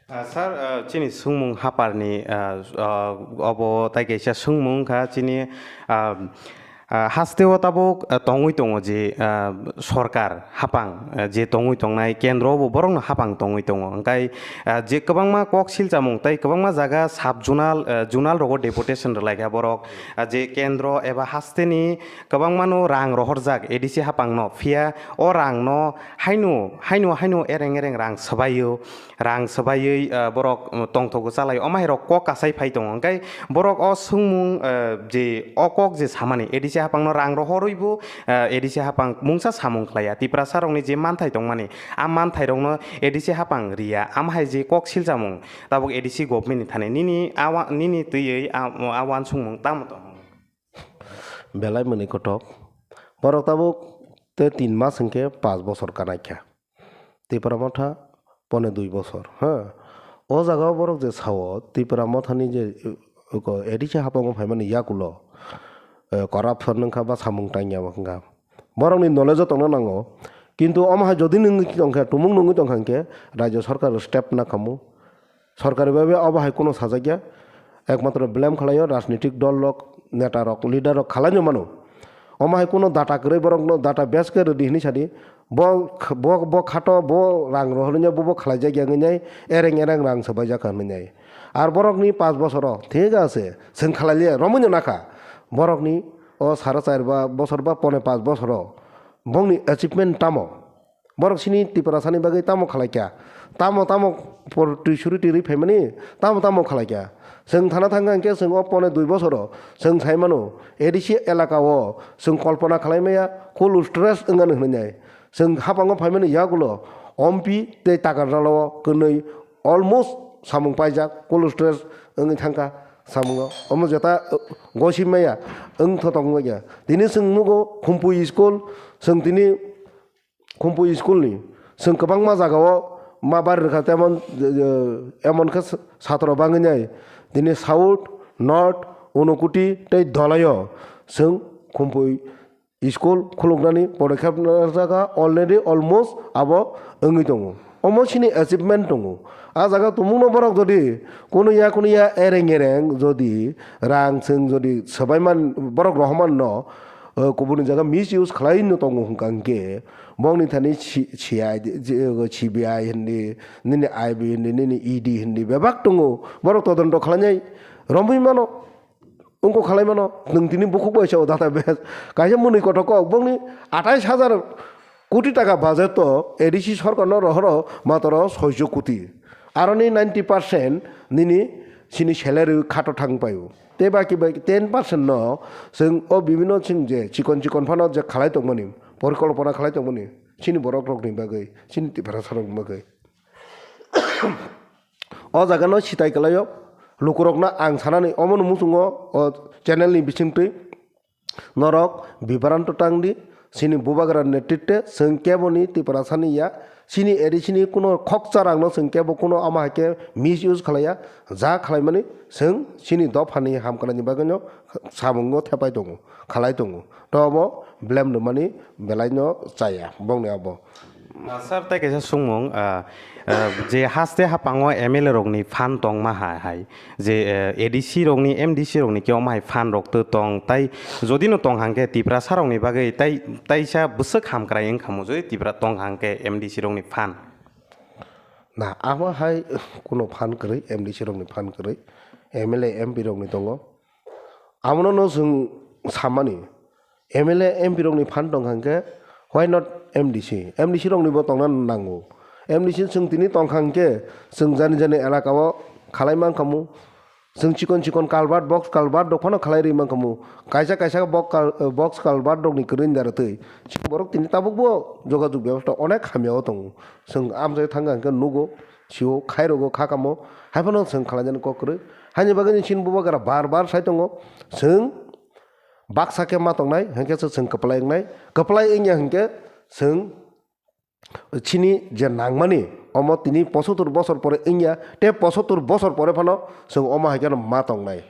Ah, sir, ah, chini swngmung haparni, ah, ah, obo tai kaisa swngmung wngkha chini, ah, ah, hasteo tabuk, ah, tongwi tongo je, ah, sorkar hapang, ah, je tongwi tongnai kendro bo borokno hapang tongwi tongo. Hwnkhe, ah, je kwbangma kok silchamung tei kwbangma jaga sub zonal, ah, zonal rogo deputation rwlaikha borok, ah, je kendro eba hasteni kwbangmano rang rohorjak A D C hapangno, phiya o rangno haino, haino, haino ereng ereng rang swbaio. Rang swbaiwi, ah, borok, um, tongthogo chalai, omo hai rok kok kasai phai tongo. Hwnkhe borok o swngmung, ah, je o kok je samani, A D C hapangno rang rohorwibo, ah, A D C hapang mungsa samung khlaiya. Tiprasa rokni je manthai tongmani, a manthai rokno A D C hapang riya. Am hai je kok silchamung, tabuk A D C government ni thani nini a wa-, nini twiwi a, a wansukmung tamo tong? Belai mwnwi kotok. Borok tabuk te tin mas hwnkhe panch bosor kanaikha. Tipra Motha pone dui bosor, ha? O jaga o borok je sao, Tipra Motha ni je, uh, ko A D C hapango phaimani yakulo, eh, corruption wngkha ba samung tangya wngkha. Borokni knowledge o tongna nango. Kintu omo hai jodi nungwi tongkha, tumung nungwi tongkha hwnkhe, Rajya Sarkar step nakhamu. Sorkari bai bai obo hai kuno sajakya, ekmatro blame khwlaio rajnitik dol rok, neta rok, leader rok khwlaino mano. Omo hai kuno data kwrwi borokno data base khe rwdi hwnwi sadi, bo, bo, bo khato, bo rang rohornai, bo, bo khwlaijakya wngwi nai, ereng ereng rang swbaijak kha hwnwi nai. Ar borokni panch bosoro, thik ase, chwng khwlailiya, romwino nakha. Borokni o sara char ba bosor ba pone panch bosoro, bongni achievement tamo? Borok chini Tiprasani bagwi tamo khlaikha? Tamo, tamo por twi suri twi rwi phaimani? Tamo, tamo khlaikha? Chwng thana thangkha hwnkhe chwng o pone dui bosoro chwng sai mano, A D C elaka o chwng kolpona khlai maya, cold storage wngani hwnwi nai. Chwng hapango phaimani yagulo Ompi tei Takarjala o kwnwi almost samung paijak, cold storage wngwi thangkha samungo. Omo jeta, uh, gosi maya, wngtho tongmaya. Tini chwng nugo Khumpui school, chwng tini Khumpui school ni chwng kwbangma jagao ma bari rwkha, temon, eh, emon khe satro bangwi nai tini South, North, Unakoti tei Dholaio chwng Khumpui school khuluknani podokkhep najak already, almost abo wngwi tongo. Omo chini achievement tongo. A jaga tumungno borok jodi kunu ya kunu ya ereng ereng jodi rang chwng jodi swbaiman borok rohormanno, eh, kubuni jaga misuse khlai no tongo hwnkha hwnkhe, bongni thani si-, C I D, je, C B I hindi, nini I B hindi, nini E D hindi, bebak tongo. Borok todonto khlainai romwi mano, wngkok khlai mano. Nwng tini bukhuk bai sao database. Kaisa mwnwi kothok kok, bongni atais hajar koti taka budget to A D C sorkarno rohoro matro soiso koti. Aroni ninety percent nini sini salary khato thang paio. Tei baki bai ten percent no chwng o bibhinno chwng je chikon chikon phano je khalai tongmani, porikolpona khalai tongmani, chini borok rokni bagwi, chini Tiprasa rokni bagwi. O jaga no sitai kwlaio, lukurokno ang sanani omono muchungo o channel ni bisingtwi norok bibranto tang di, Chini bubagra netritwe chwng keboni Tiprasani ya, chini A D C ni kuno khokcharangno chwng kebo kuno ama hai khe misuse khlaiya, ja khlaimani chwng chini dophani hamkrai ni bagwino samungo thepai tongo, khlai tongo. To obo blame rwmani belaino chaya bongni abo. Ah, sir, tei kaisa sungmung, ah, ah, je haste haphango M L A rokni phan tongma hai, hai, je, eh, A D C rokni, M D C rokni khe omo hai phan rok to tong, tai jodi no tong hangkhe Tiprasa rokni bagwi tai, taisa bwswk hamkrai wngkha mo jodi Tipra tong hangkhe M D C rokni phan? Na, amo hai kuno phan kwrwi, M D C rokni phan kwrwi, M L A, M P rokni tongo. Abono no chwng samani, M L A, M P rokni phan tong hangkhe, why not M D C? M D C roknibo tongna nango. M D C chwng tini tong hangkhe, chwng jani jani elaka o khalai mankhamu. Chwng chikon chikon culvert, box culvert rok phano khalai rwi mankhamu. Kaisa kaisa box cul-, box culvert rokni kwrwini dara twi. Chwng borok tini tabukbo jogajog bebosta onek hamya o tongo. Chwng amchai thangkha hwnkhe nugo, sio, khairogo, kha kamo. Haiphano chwng khlainani kok kwrwi. Haini bagwi chini bubagra bar bar sai tongo. Chwng baksa khe ma tongnai, hinkhe se chwng kwplai wngnai. Kwplai wngya hinkhe chwng chini je nangmani, omo tini pochottor bosor pore wngya, tei pochottor bosor pore phano chwng omo hai kheno ma tongnai.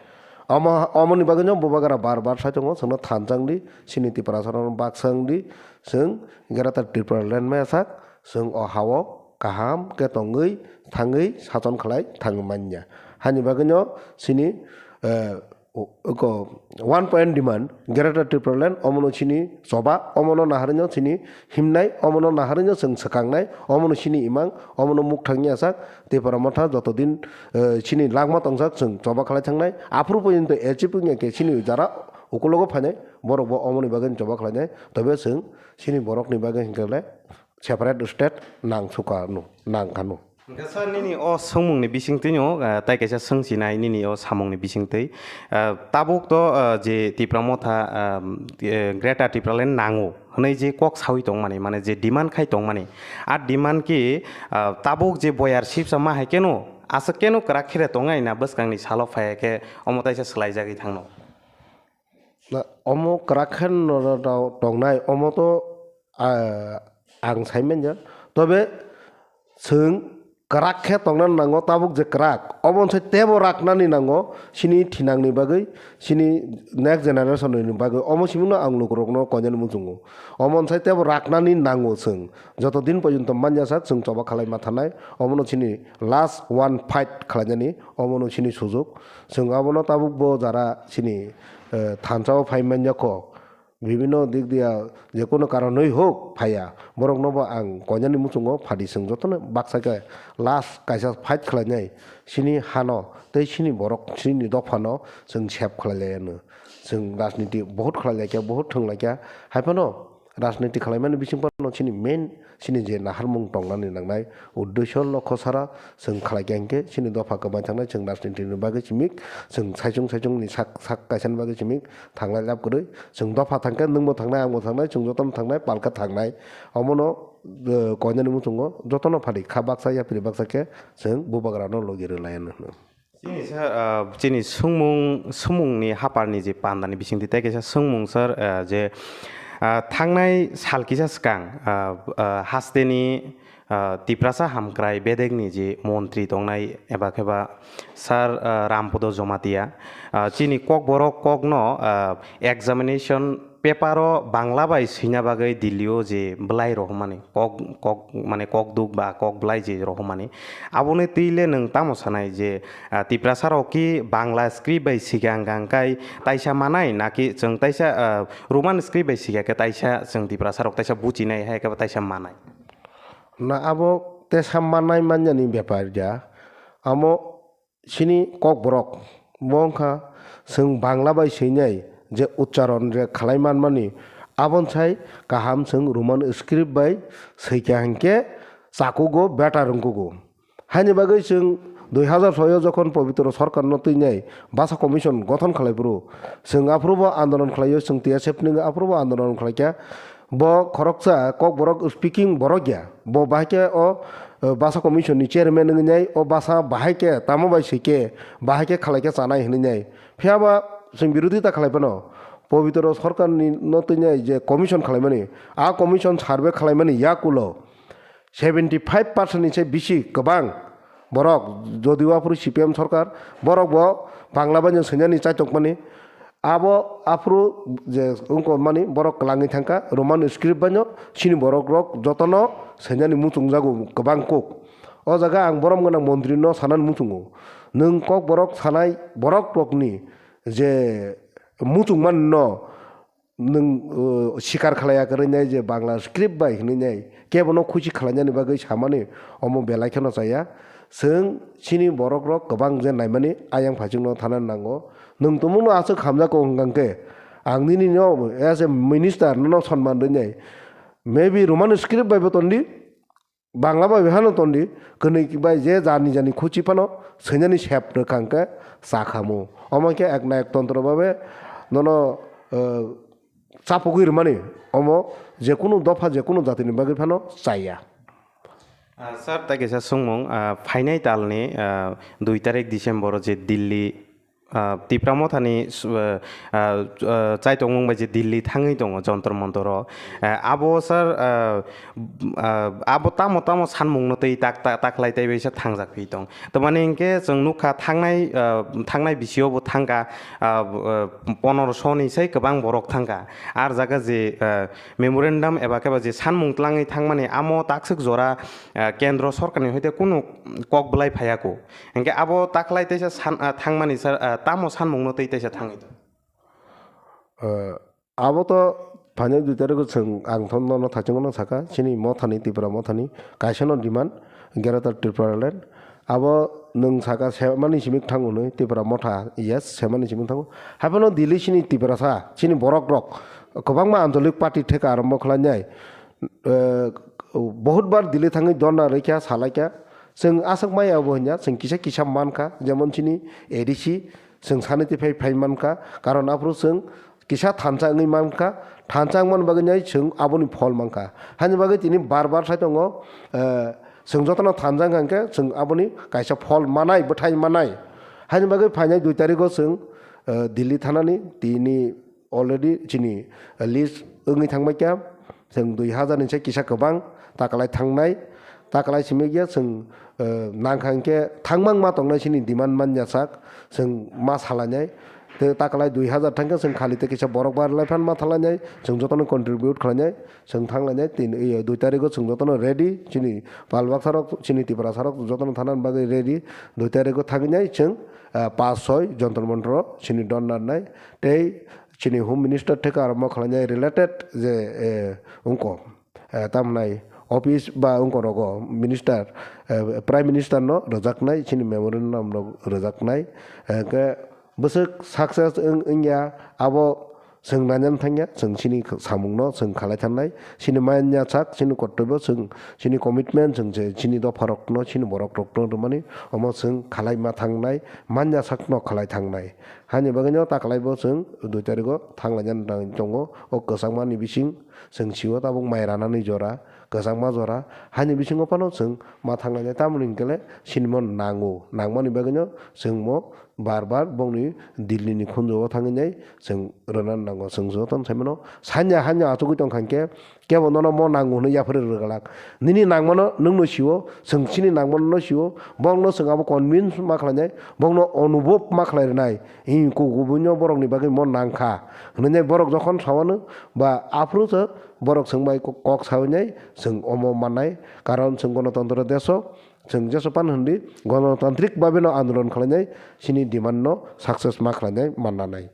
Omo, omoni bagwino bubagra bar bar sai tongo, chwngno thansa wngdi, chini Tiprasarokno baksa wngdi, chwng Greater Tipraland maya sak, chwng o ha-o kaham khe tongwi thangwi sachon khlai thangwi manya. Haini bagwino chini, eh, O-, oko one point demand, Greater Tipraland, omono chini choba, omono naharino chini himnai, omono naharino chwng swkangnai, omono chini imang, omono mukthangni asak, Tipra Motha joto din, eh, chini langma tongsak chwng choba khlai thangnai, aphuru porjonto achieve wngya khe chini jara ukulogo phainai, borokbo omoni bagwi choba khlainai, tobe chwng chini borokni bagwi hinkhe le separate state nang sukano, nang kano. Hwnkhe sir, nini o swngmungni bisingtwino, ah, tai kaisa swngchinai nini o samungni bisingtwi. Ah, tabuk to, ah, je Tipra Motha, ah, eh, Greater Tipraland nango hwnwi je kok sawi tongmani, mane je demand khai tongmani, a demand ki, ah, tabuk je boyar sipsa ma hai keno, aswk keno kwrak khere tongnai na bwskangni salo phai khe omo taisa swlaijagwi thangno? Na, omo kwrak khe no, no, no, tongnai, omo to, ah, ang sai manya. Tobe chwng kwrak khe tongna nango, tabuk je kwrak, obo se tebo raknani nango, chini thinangni bagwi, chini next generation ni bagwi, omo simino ang lukurokno koinani muchungo. Omo se tebo raknani nango chwng, joto din porjonto manya sak chwng choba khalai ma thanai, omono chini last one fight khlainani, omono chini sujuk. Chwng abono tabuk bo jara chini, eh, thansa o phai manya kok, bibhinno dik diya je kono karonwi hok phaiya, borokno bo ang koinani muchungo phadi chwng jotono baksa khe last kaisa fight khlainai, chini hano tei chini borok chini dophano chwng save khlai lai anw. Chwng rajniti bohut khlai lai kha, bohut thwng lai kha, hai phano rajniti khlaimani bising phano chini main chini je naharmung tongnani nangnai uddesho lokho sara chwng khlai kha hinkhe chini dopha kwmai thangnai, chwng rajniti ni bagwi chimik, chwng saichung saichung ni sak sak kaisa ni bagwi chimik thanglai lab kwrwi, chwng dopha thangkhe nwngbo thangnai, angbo thangnai, chwng jotono thangnai, palkhe thangnai. Omono, eh, koinani muchungo jotono phadi kha baksa yapri baksa khe chwng bubagrano logi rwlai anw hwno. Chini sa, ah, chini sungmung, sumungni haparni je pandani bisingtwi tei kaisa sungmung sir, ah, je, ah, thangnai sal kisa swkang, ah, ah, hasteni, ah, Tiprasa hamkrai bedekni je montri tongnai eba kheba sir, ah, Rampodo Jomatia, ah, chini kokborok kokno, ah, examination paper o Bangla bai swina bagwi Delhi o je bwlai rohormani kok, kok, mane kok duk ba kok bwlai je rohormani, aboni twi le nwng tamo sanai je, ah, Tiprasa rok ki Bangla script bai sikha hwnkha hwnkhe taisa manai naki chwng taisa, ah, Roman script bai sikha khe taisa chwng Tiprasa rok taisa buchinai hai khe taisa manai? Na abo tesa manai manyani bepar ya. Amo chini kokborok, bo wngkha chwng Bangla bai swinai je uchcharon je khlai manmani, aboni sai kaham chwng Roman script bai swikha hinkhe chakugo better wngkugo. Haini bagwi chwng dui hazar soi o jokhon Pobitro Sarkarno twinai Bhasha Commission gothon khlai phuru, chwng aphuru bo andolon khlaio, chwng T S F ni aphuru bo andolon khlaikha. Bo khoroksa kokborok speaking borok ya. Bo bahai khe o, eh, Bhasha Commission ni chairman wngwi nai, o bhasha bahai khe tamo bai swi khe, bahai khe khlai khe chanai hwnwi nai. Phiya ba chwng birodita khlai phano, Pobitro Sarkarni no twnai je commission khalaimani, a commission survey khalaimani yakulo seventy five percent ni se bisi kwbang borok, jodio aphuru C P M sarkar, borok bo Bangla bai no swinani chaitokmani, abo aphuru je wngkha mani borok kwlangwi thangkha Roman script bai no, chini borok rok jotono swinani muchungjago kwbang kuk. O jaga ang borom gwnang montri no sanani muchungo, nwng kok borok sanai borok rokni je muchungmani no nwng, uh, sikar khlaiya kwrwi nai je Bangla script bai hwnwi nai kebo no khusi khlainani bagwi samani omo belai kheno chaya. Chwng chini borok rok kwbang je naimani ayang phaichwk no thana nango. Nwng tumung no aswk hamjak kok hwnkha khe ang nini no as a minister nono sonman rwi nai. Maybe Roman script bai bo tondi, Bangla bai hano tondi, kwnwi bai je jani jani khuchi phano swinani sep rwkha hwnkhe chakhamu. Omo khe ek na ek tontro babe nono, eh, chapugwi rwmani, omo jekunu dopha jekunu jatini bagwi phano chaya. Ah, sir, tei kaisa swngmung, ah, phainai talni, ah, dui tarik December o je Delhi, ah, Tipra Mothani su-, ah, ah, ah, chaitongmung bai je Delhi thangwi tongo Jontor Montor o. Ah, abo, sir, ah, b-, ah, abo tamo tamo sanmung no tei tak, tak, taklai tei bai se thangjak phi tong. Tamani hinkhe chwng nukha thangnai, ah, thangnai bisio bo thangkha, ah, b-, ah, ponorosho ni sai kwbang borok thangkha. Ar jaga je, ah, memorandum eba khe ba je sanmung tlangwi thangmani amo takswk jora, ah, kendro sorkarni hoite kunu kok bwlai phaiya kho. Hinkhe abo taklai teisa san, ah, thangmani sir, ah, tamo sanmungno tei teisa thangwi tong? Ah, abo to phainai dui tarikgo chwng ang thon nono thachingno sakha, chini mothani, Tipra mothani kaisano demand, Greater Tipraland. Abo nwng sakha semani simi thango hwnwi, Tipra motha, yes, semani simi thango. Haiphano Delhi chini Tiprasa, chini borok rok kwbangma ancholik party theka arombo khlainai. Eh, bohut bar Delhi thangwi donna rwikha, salaikha. Chwng aswk maya obo hwnya, chwng kisa kisa mankha, jemon chini A D C, chwng saniti phai phai mankha, karon aphuru chwng kisa thansa wngwi mankha, thansa wngmani bagwi nai chwng aboni phol mankha. Haini bagwi tini bar bar sai tongo, eh, chwng jotono thansa wngkha hwnkhe chwng aboni kaisa phol manai, bwthai manai. Haini bagwi phainai dui tarikgo chwng, eh, Delhi thanani tini already chini list wngwi thangbaikha, chwng dui hazar ni se kisa kwbang taklai thangnai, taklai simi ya chwng, eh, nangkha hinkhe thangmang ma tongnai chini demand manya sak, chwng ma salainai. Tei taklai dui hazar thangkhe chwng khali tei kisa borok bar lai phan ma thalainai, chwng jotono contribute khlainai, chwng thanglainai, tin, eh, dui tarikgo chwng jotono ready, chini pal baksa rok, chini Tiprasa rok jotono thanani bagwi ready, dui tarikgo thangnai chwng, eh, pas soi Jontor Montor o chini don narnai, tei chini Home Minister theka arombo khlainai related je, eh, wngkok, eh, tamnai office ba wngkorogo minister, eh, Prime Minister no rwjaknai, chini memorandum rok rwjaknai, eh, khe bwswk success wng-, wngya abo chwng nainani thangya, chwng chini samungno chwng khalai thangnai, chini manya sak, chini kortobo chwng, chini commitment chwng je chini dopharokno, chini borokrokno rwmani omo chwng khalai ma thangnai, manya sakno khalai thangnai. Haini bagwino taklaibo chwng dui tarigo thanglainani nang tongo. O kwchangmani bising chwng sio tabuk mai ranani jora, kwchangma jora. Haini bisingo phano chwng ma thanglainai, tamoni hinkhe le sinimo nango. Nangmani bagwino chwng mo bar bar bongni Delhi ni khunju o thangwi nai chwng rwna nango. Chwng jotono sai mano, sanya hanya achugwi tongkha hinkhe, kebo nono mo nango hwnwi yapharwi rwglak. Nini nangmano nwngno sio, chwng chini nangmano no sio, bongno chwng abo convince ma khlainai, bongno onubhob ma khlai rwnai. Ih, ku-, kubunno borokni bagwi mo nangkha hwnwi borok jokhon sawano ba aphuru se borok chwng bai kok, kok sawi nai, chwng omo mannai, karon chwng gonotontro deso, chwng jeso pan hwndi gonotantrik babe no andolon khlainai, chini demand no success ma khlainai manna nai.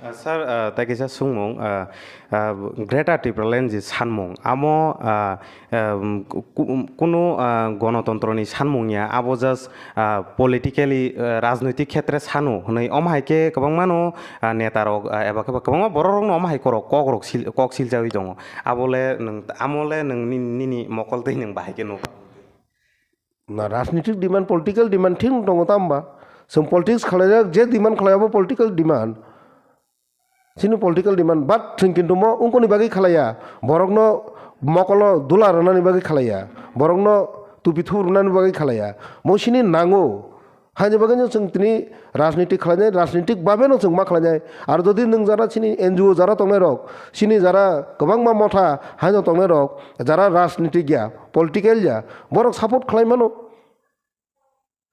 Ah, sir, ah, tei kaisa swngmung, ah, ah, Greater Tipraland je sanmung, amo, ah, ah, ku-, kunu, ah, gonotontroni sanmung ya, abo just, ah, politically, ah, rajnoitik khetre sanu hwnwi, omo hai khe kwbangmano, ah, netarok, ah, eba khe kwbangma bororokno omo hai korok kokrok sil-, kok siljawi tongo. Abole nwng, amole nwng nini, nini mokol tei nwng bahai khe nuk. Na, rajnitik demand, political demand thik tongo, tamo ba? Chwng politics khlaijak, je demand khlai abo political demand. Chini political demand, but chwng kintu mo wngkoni bagwi khlaiya. Borokno mokolo dula rwnani bagwi khlaiya. Borokno tupi thu rwnani bagwi khlaiya. Mo chini nango. Haini bagwi no chwng tini rajniti khlainai, rajnitik babe no chwng ma khlainai. Ar jodi nwng jara chini N G O jara tongnai rok, chini jara kwbangma motha haino tongnai rok, jara rajnitik ya, political ya, borok support khlai mano.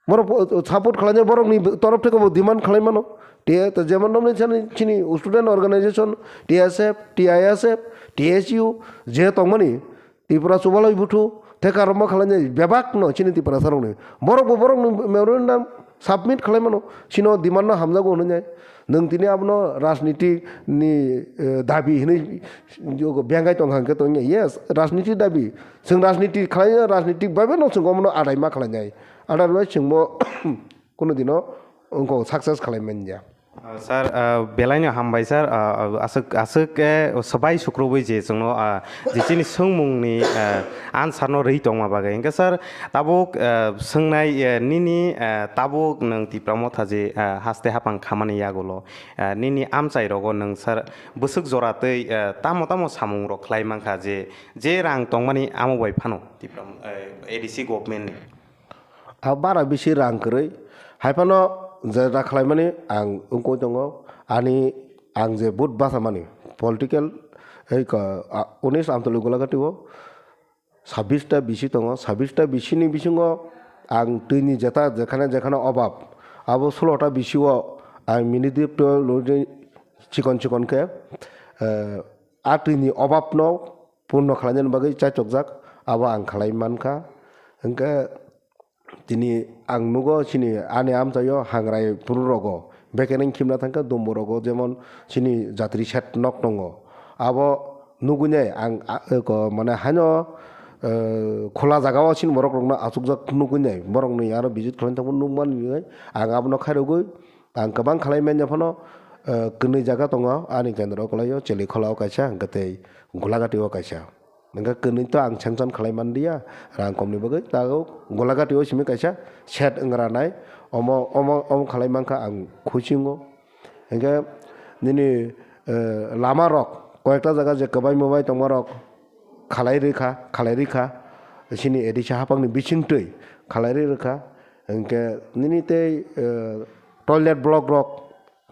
Borok po-, support khlainai, borokni torof theke bo demand khlai mano. Te, te jemon nomni chini, chini student organization, T S F, T I S F, T S U, je tongmani, Tripura Chubalai Buthu, te karoma khlainai bebak no chini Tiprasa rokni. Borok bo borokni memorandum submit khlai mano, chino demand no hamjago hwnwi nai. Nwng tini abono rajniti ni, eh, dabi hwnwi jogo bengai tong hang khe tongya. Yes, rajniti dabi. Chwng rajniti khlai, rajniti bai bai no chwng omono adai ma khlainai. Otherwise chwngbo kuno dino wngkok success khlai manya. Ah, sir, ah, belaino hambai, sir. Ah, ah, aswk, aswk, eh, swbai sukrubui je chwngno, ah, je chini swngmungni, ah, answer no rwi tongma bagwi. Hwnkhe, sir, tabuk, ah, swngnai, eh, nini, ah, tabuk nwng Tipra Motha je, ah, haste hapang khamani yagulo, ah, nini amchai rogo nwng, sir, bwswk jora tei, ah, tamo tamo samung rok khlai mankha je, je rang tongmani amo bai phano Tipra, eh, A D C government ni? A bara bisi rang kwrwi. Hai phano jeta khlaimani ang wngwi tongo. Ani ang je vote bachamani political, ei ka, a, unis Amtwlwi Golagati o sabbish ta bisi tongo. Sabbish ta bisi ni bisingo ang twini jeta jekhane jekhane obab. Abo sulo ta bisi o ang mini dip to chikon chikon khe, eh, a twini obab no purno khlainani bagwi chaichokjak, abo ang khlai mankha. Hwnkhe tini ang nugo chini ani amchaio hangrai phuru rogo bekereng khimna thangkha, dumbu rogo jemon chini jatri set nok tongo, abo nugwinai ang a-, eko mane haino, eh, khola jagao chini borok rokno achukjak nugwinai borokni aro visit khlaina thangma nukmani ang abono khairogwi. Ang kwbang khlai manya phano, eh, kwnwi jaga tongo ani kendro kwlaio, Chelikhola o kaisa, hwnkhe tei Golagati o kaisa. Hwnkhe kwnwi to ang sanction khlai manliya, rang komni bagwi, tabuk Golagati o simi kaisa shed wngra nai, omo, omo, omo khlai mankha ang khusingo. Hwnkhe nini, eh, lama rok, koyekta jaga je kwbai mwbai tongma rok khalai rikha, khalai rikha, chini A D C hapangni bisingtwi khalai ri rikha. Hwnkhe nini tei, eh, toilet block rok,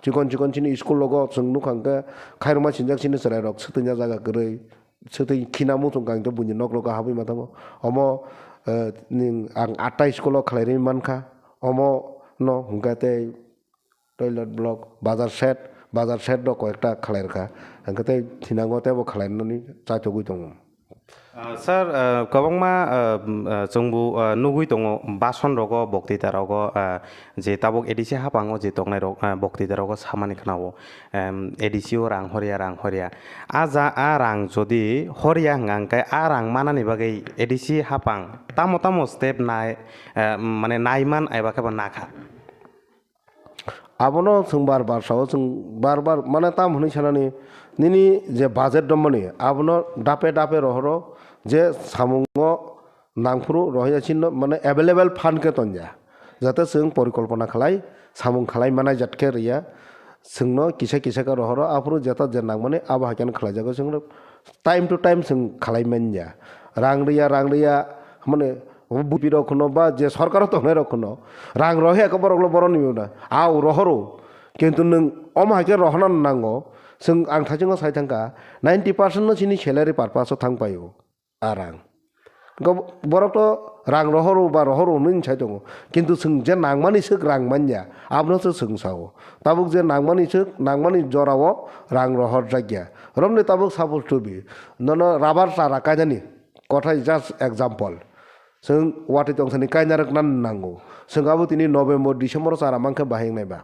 chikon chikon chini school rogo chwng nukha hwnkhe khairokma sinjak chini chwrai rok swtwina jaga kwrwi, swtwi khina muchung kha hwnkhe buini nok rogo habwi ma thango. Omo, eh, ning ang atta school o khlai rwi mankha, omo no hwnkhe tei toilet block, bazar shed, bazar shed rok koyekta khlai rwkha, hwnkhe tei thinango teibo khlai nani chaichogwi tongo. Ah, sir, ah, kwbangma, ah, mm, ah, chwngbo, ah, nugwi tongo, bason rogo, boktita rogo, ah, je tabuk A D C hapango je tongnai rok, ah, boktita rogo samani khwnao, em, A D C o rang horya, rang horya. A ja, a rang jodi horya hwnkha hwnkhe a rang manani bagwi A D C hapang tamo tamo step nai, eh, mane naiman eba khebo nakha. Abono chwng bar bar sao, chwng bar bar, mane, tam hwnwi sanani, nini je budget romani, abono dape dape rohoro, je samungo nangphuru rohya chino, mane, available fund khe tongya, jate chwng porikolpona khlai, samung khlai manai jat khe rwya, chwngno kisa kisa khe rohoro, aphuru jeta je nangmani, abo hai kheno khlaijago chwng. Time to time chwng khlai manya. Rang rwya, rang rwya, mane, bupi rok kheno ba je sorkaro tongnai rok kheno rang rohya khe borok lo boroni mona. Au rohoro. Kintu nwng omo hai khe rohorna nango. Chwng ang thaichungo sai thangkha, ninety percent no chini salary purpose o thang paio a rang. Go-, borok to rang rohoro ba rohoro hwnwi sai tongo. Kintu chwng je nangmani swk rang manya, abono se chwng sao. Tabuk je nangmani swk, nangmani jorao rang rohor jakya. Romni tabuk suppose to be, nono rubber chara kainani kothai just example. Chwng watwi tongsani kaina rwkna nango. Chwng abo tini November, December o chara mankhe bahai wngnai ba.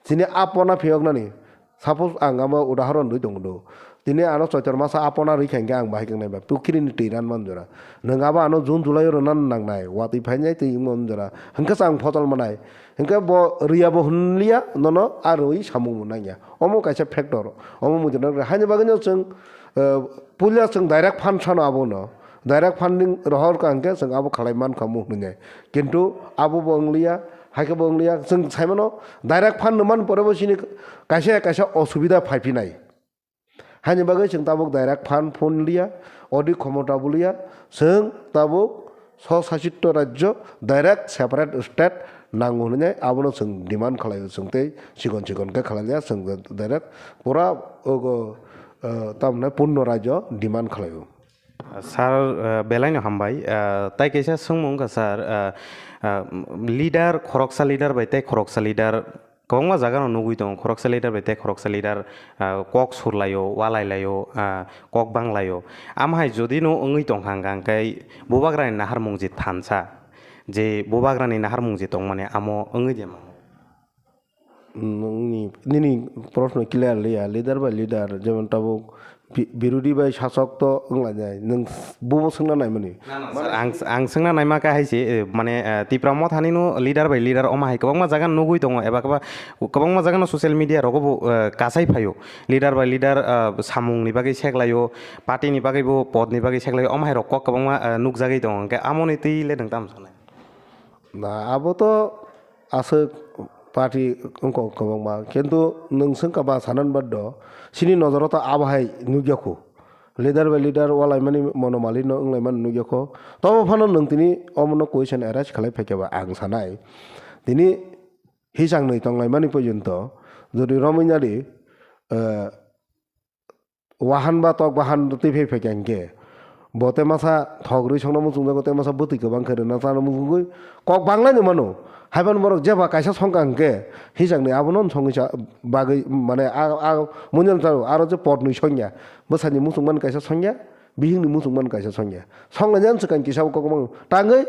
Chini a pona phiyoknani, suppose ang abo udahoron rwi tongo do. Tini ano Choitor masa a pona rwi kha hwnkhe ang bahai wngnai ba, pukhrini twi ran man jora. Nwng abo ano June, July o rwna nangnai, watwi phainai twi wngma jora. Hwnkhe se ang phojol manai. Hwnkhe bo rwya bo hwnliya, nono a rwi samung bo nangya. Omo kaisa factor. Omo muitu nang haini bagwino chwng, eh, puila chwng direct fund sano abono. Direct funding rohor ka hwnkhe chwng abo khlai man kha mu hwnwi nai. Kintu abo bo wngliya, hai khe bo wngliya. Chwng sai mano direct fund rwmani pore bo chini kaisa kaisa osubida phai phinai. Haini bagwi chwng tabuk direct fund phone liya, odi khomota bo liya, chwng tabuk swsasito rajyo direct separate state nango hinwi abono chwng demand khlaio, chwng tei chikon chikon khe khlailiya, chwng direct pura ogo, eh, tamni punno rajyo demand khlaio. Sir, eh, belaino hambai. Eh, tai kaisa swngmung wngkha, sir, eh, eh, leader, khoroksa leader bai tei khoroksa leader kwbangma jaga no nugwi tongo, khoroksa leader bai tei khoroksa leader, ah, kok surlaio, walailaio, ah, kok banglaio. Amhai jodi no wngwi tongkha hwnkha hwnkhe bubagrani naharmung je thansa, je bubagrani naharmung je tongmani amo wngwi de mano. Nini, nini proshno clear liya, leader bai leader, jemon tabuk bi-, birodhi bai sasok to wnglainai, nwng bobo swngna naimani. Na, na, sir, ang, ang swngna naima khe hai se, eh, mane, eh, Tipra Mothani no leader by leader omo hai kwbangma jaga nugwi tongo, eba kwba-, kwbangma jaga no social media rogo bo, eh, kasai phaio. Leader by leader, eh, samung ni bagwi seklaio, party ni bagwi bo, pod ni bagwi seklaio, omo hai rok kok kwbangma, eh, nukjagwi tongo. Hwnkhe amo ni twi le nwng tamo sanai? Na, abo to aswk party wngkok kwbangma, kintu nwng swngkha ba sanan baddo, chini nojoro to abo hai nukya khu. Leader by leader walaimani monomali no wnglaimani nukya kho. Tobo phano nwng tini omono question arise khlai phaikha ba ang sanai. Tini hisang nwi tonglaimani porjonto jodi romwi nadi, eh, wahan ba tok bahan twi phai phaikha hinkhe bo tei masa thok rwi songno muchungjago tei masa bwtwi kwbang khe rwna chana muchungwi kok banglaino mano. Haiphano borok jeba kaisa songkha hinkhe hisang nwi abono songwi sa bagwi mane a, a muijan chao aro je pod nwi songya. Bwsani muchungmani kaisa songya, bihikni muchungmani kaisa songya. Songlainani swkang kisa bo kokma tangwi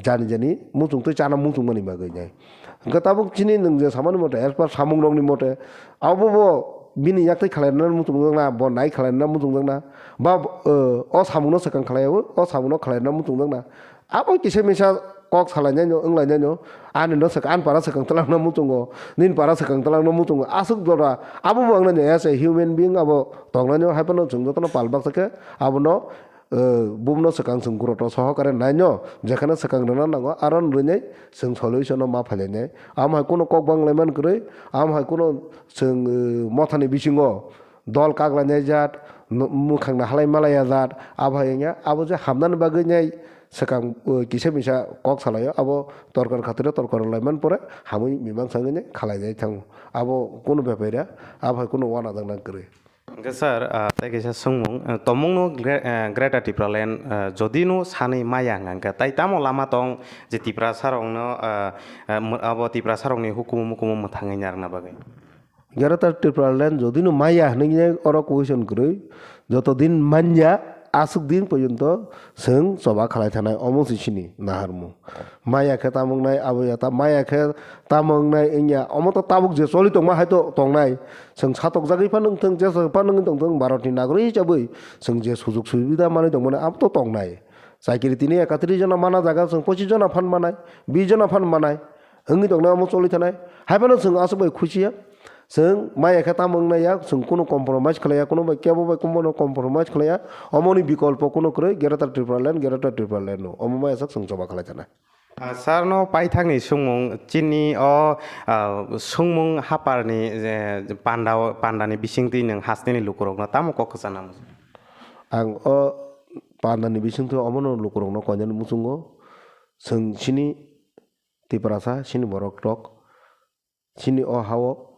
jani jani muchungtwi chana muchungmani bagwi nai. Hwnkhe tabuk chini nwng je samani mote, as per samungrokni mote, abo bo bini yaktwi khwlairwna muchungjakna, bo nai khwlairwna muchungjakna, ba, eh, o samungno swkang khwlaiwi, o samungno khwlairwna muchungjakna. Abo kisa misa kok salainaino, wnglainaino, ani no swk-, ani para swkang twlangno muchungo, nini para swkang twlangno muchungo, aswk jora abo bo wngnaino as a human being abo tongnaino, haiphano chwng jotono pal baksa khe abono, eh, bumno swkang chwng guroto sohokare naino, jekhano swkang rwna nango, aro rwnai chwng solution-o ma phailainai. Amo hai kuno kok banglaimani kwrwi, amo hai kuno chwng, eh, mothani bisingo dol kaklainai jat, no-, mwkhangno halai malaiya jat, abo hai wngya, abo je hamnani bagwi nai swkang, eh, kisa misa kok salaio, abo torkar khatiro torkar laimani pore hamwi mimang sangwi nai khalainai thango. Abo kuno bepaiya, abo hai kuno uanajakna kwrwi. Hwnkhe sir, ah, tei kaisa swngmung, ah, tongmungno Gre-, ah, Greater Tipraland, ah, jodino sanwi maya hwnkha hwnkhe, tai tamo lama tong je Tiprasarokno, ah, ah, mo-, abo Tiprasarokni hukumu mukumu mwthangwi narwkna bagwi? Greater Tipraland jodino maya hwnwi oro question kwrwi, joto din manya aswk din porjonto chwng choba khalai thanai, omo se chini naharmung. Maya khe tamo wngnai, abo ya ta-, maya khe tamo wngnai wngya, omo to tabuk je choli tongma hai to tongnai. Chwng satokjagwi phano wngthung, jesa phano wngwi tongthung, Bharatni nagorik hisabwi chwng je sujok subida manwi tongmani abo to tongnai. Chakiri tini ekatris jona mana jaga chwng pochis jona phan manai, bis jona phan manai. Wngwi tongnai omo choli thanai. Hai phano chwng aswk bai khusi ya. Chwng maya khe tamo wngnai ya, chwng kunu compromise khlai ya, kunu bai kebo bai kunu bono compromise khlai ya. Omoni bikolpo kunu kwrwi, Greater Tipraland, Greater Tipraland no. Omo maya sak chwng choba khlai thanai. Ah, sir no paithakni swngmung, chini o, ah, swngmung haparni, eh, panda, pandani bisingtwi nwng hasteni lukurokno tamo kok kwchana muchung? Ang o pandani bisingtwi omono lukurokno koinani muchungo, chwng chini Tiprasa, chini borok rok, chini o hao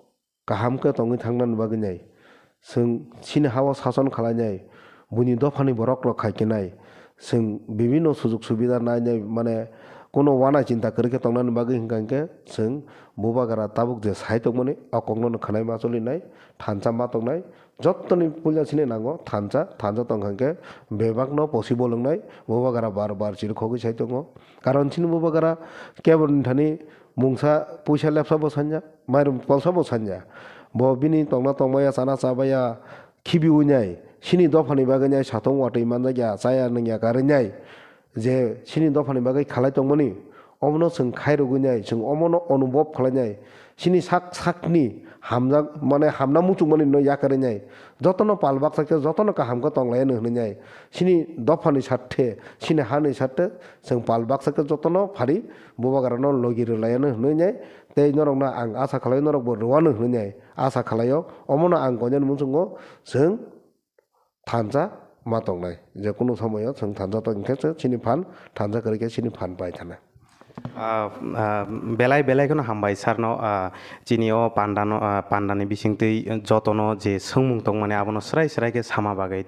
kaham khe tongwi thangnani bagwi nai, chwng chini hao sason khlainai, buini dophani borok rok khai khe nai, chwng bibinno sujok subida nainai, mane, kuno uana chinta kwrwi khe tongnani bagwi hwnkha hinkhe chwng bubagra tabuk je sai tongmani o kokno khwnai ma choli nai, thansa ma tongnai, jottoni puila sini nango thansa, thansa tongkha hinkhe bebakno possible wngnai, bubagra bar bar chirikhogwi sai tongo. Karon chini bubagra keboni thani mungsa puisa lepsa bo sanya, mairum polsa bo sanya. Bo bini tongna tongmaya, chana chabaya khibiwi nai, chini dophani bagwi nai satung watwi manjakya, chaya nungya karwi nai, je chini dophani bagwi khalai tongmani, omono chwng khairogwi nai, chwng omono onubhob khlai nai, chini sak sakni hamjak, mane hamna muchungmani no yakarwi nai, jotono pal baksa khe, jotono kaham khe tonglaiyano hwnwi nai, chini dophani sarthe, chini hani sarthe, chwng pal baksa khe jotono phari bubagrano logi rwlaiyano hwnwi nai, tei norokno ang asa khlaio, norokbo rwano hwnwi nai asa khlaio. Omono ang koinani muchungo chwng thansa ma tongnai, je kunu somoyo chwng thansa tong khe se chini phan, thansa kwrwi khe chini phan pai thana. Ah, ah, belai belai kheno hambai sir no, ah, chini o panda no, ah, panda ni bisingtwi joto no je swngmung tongmani abono srai srai khe sama bagwi.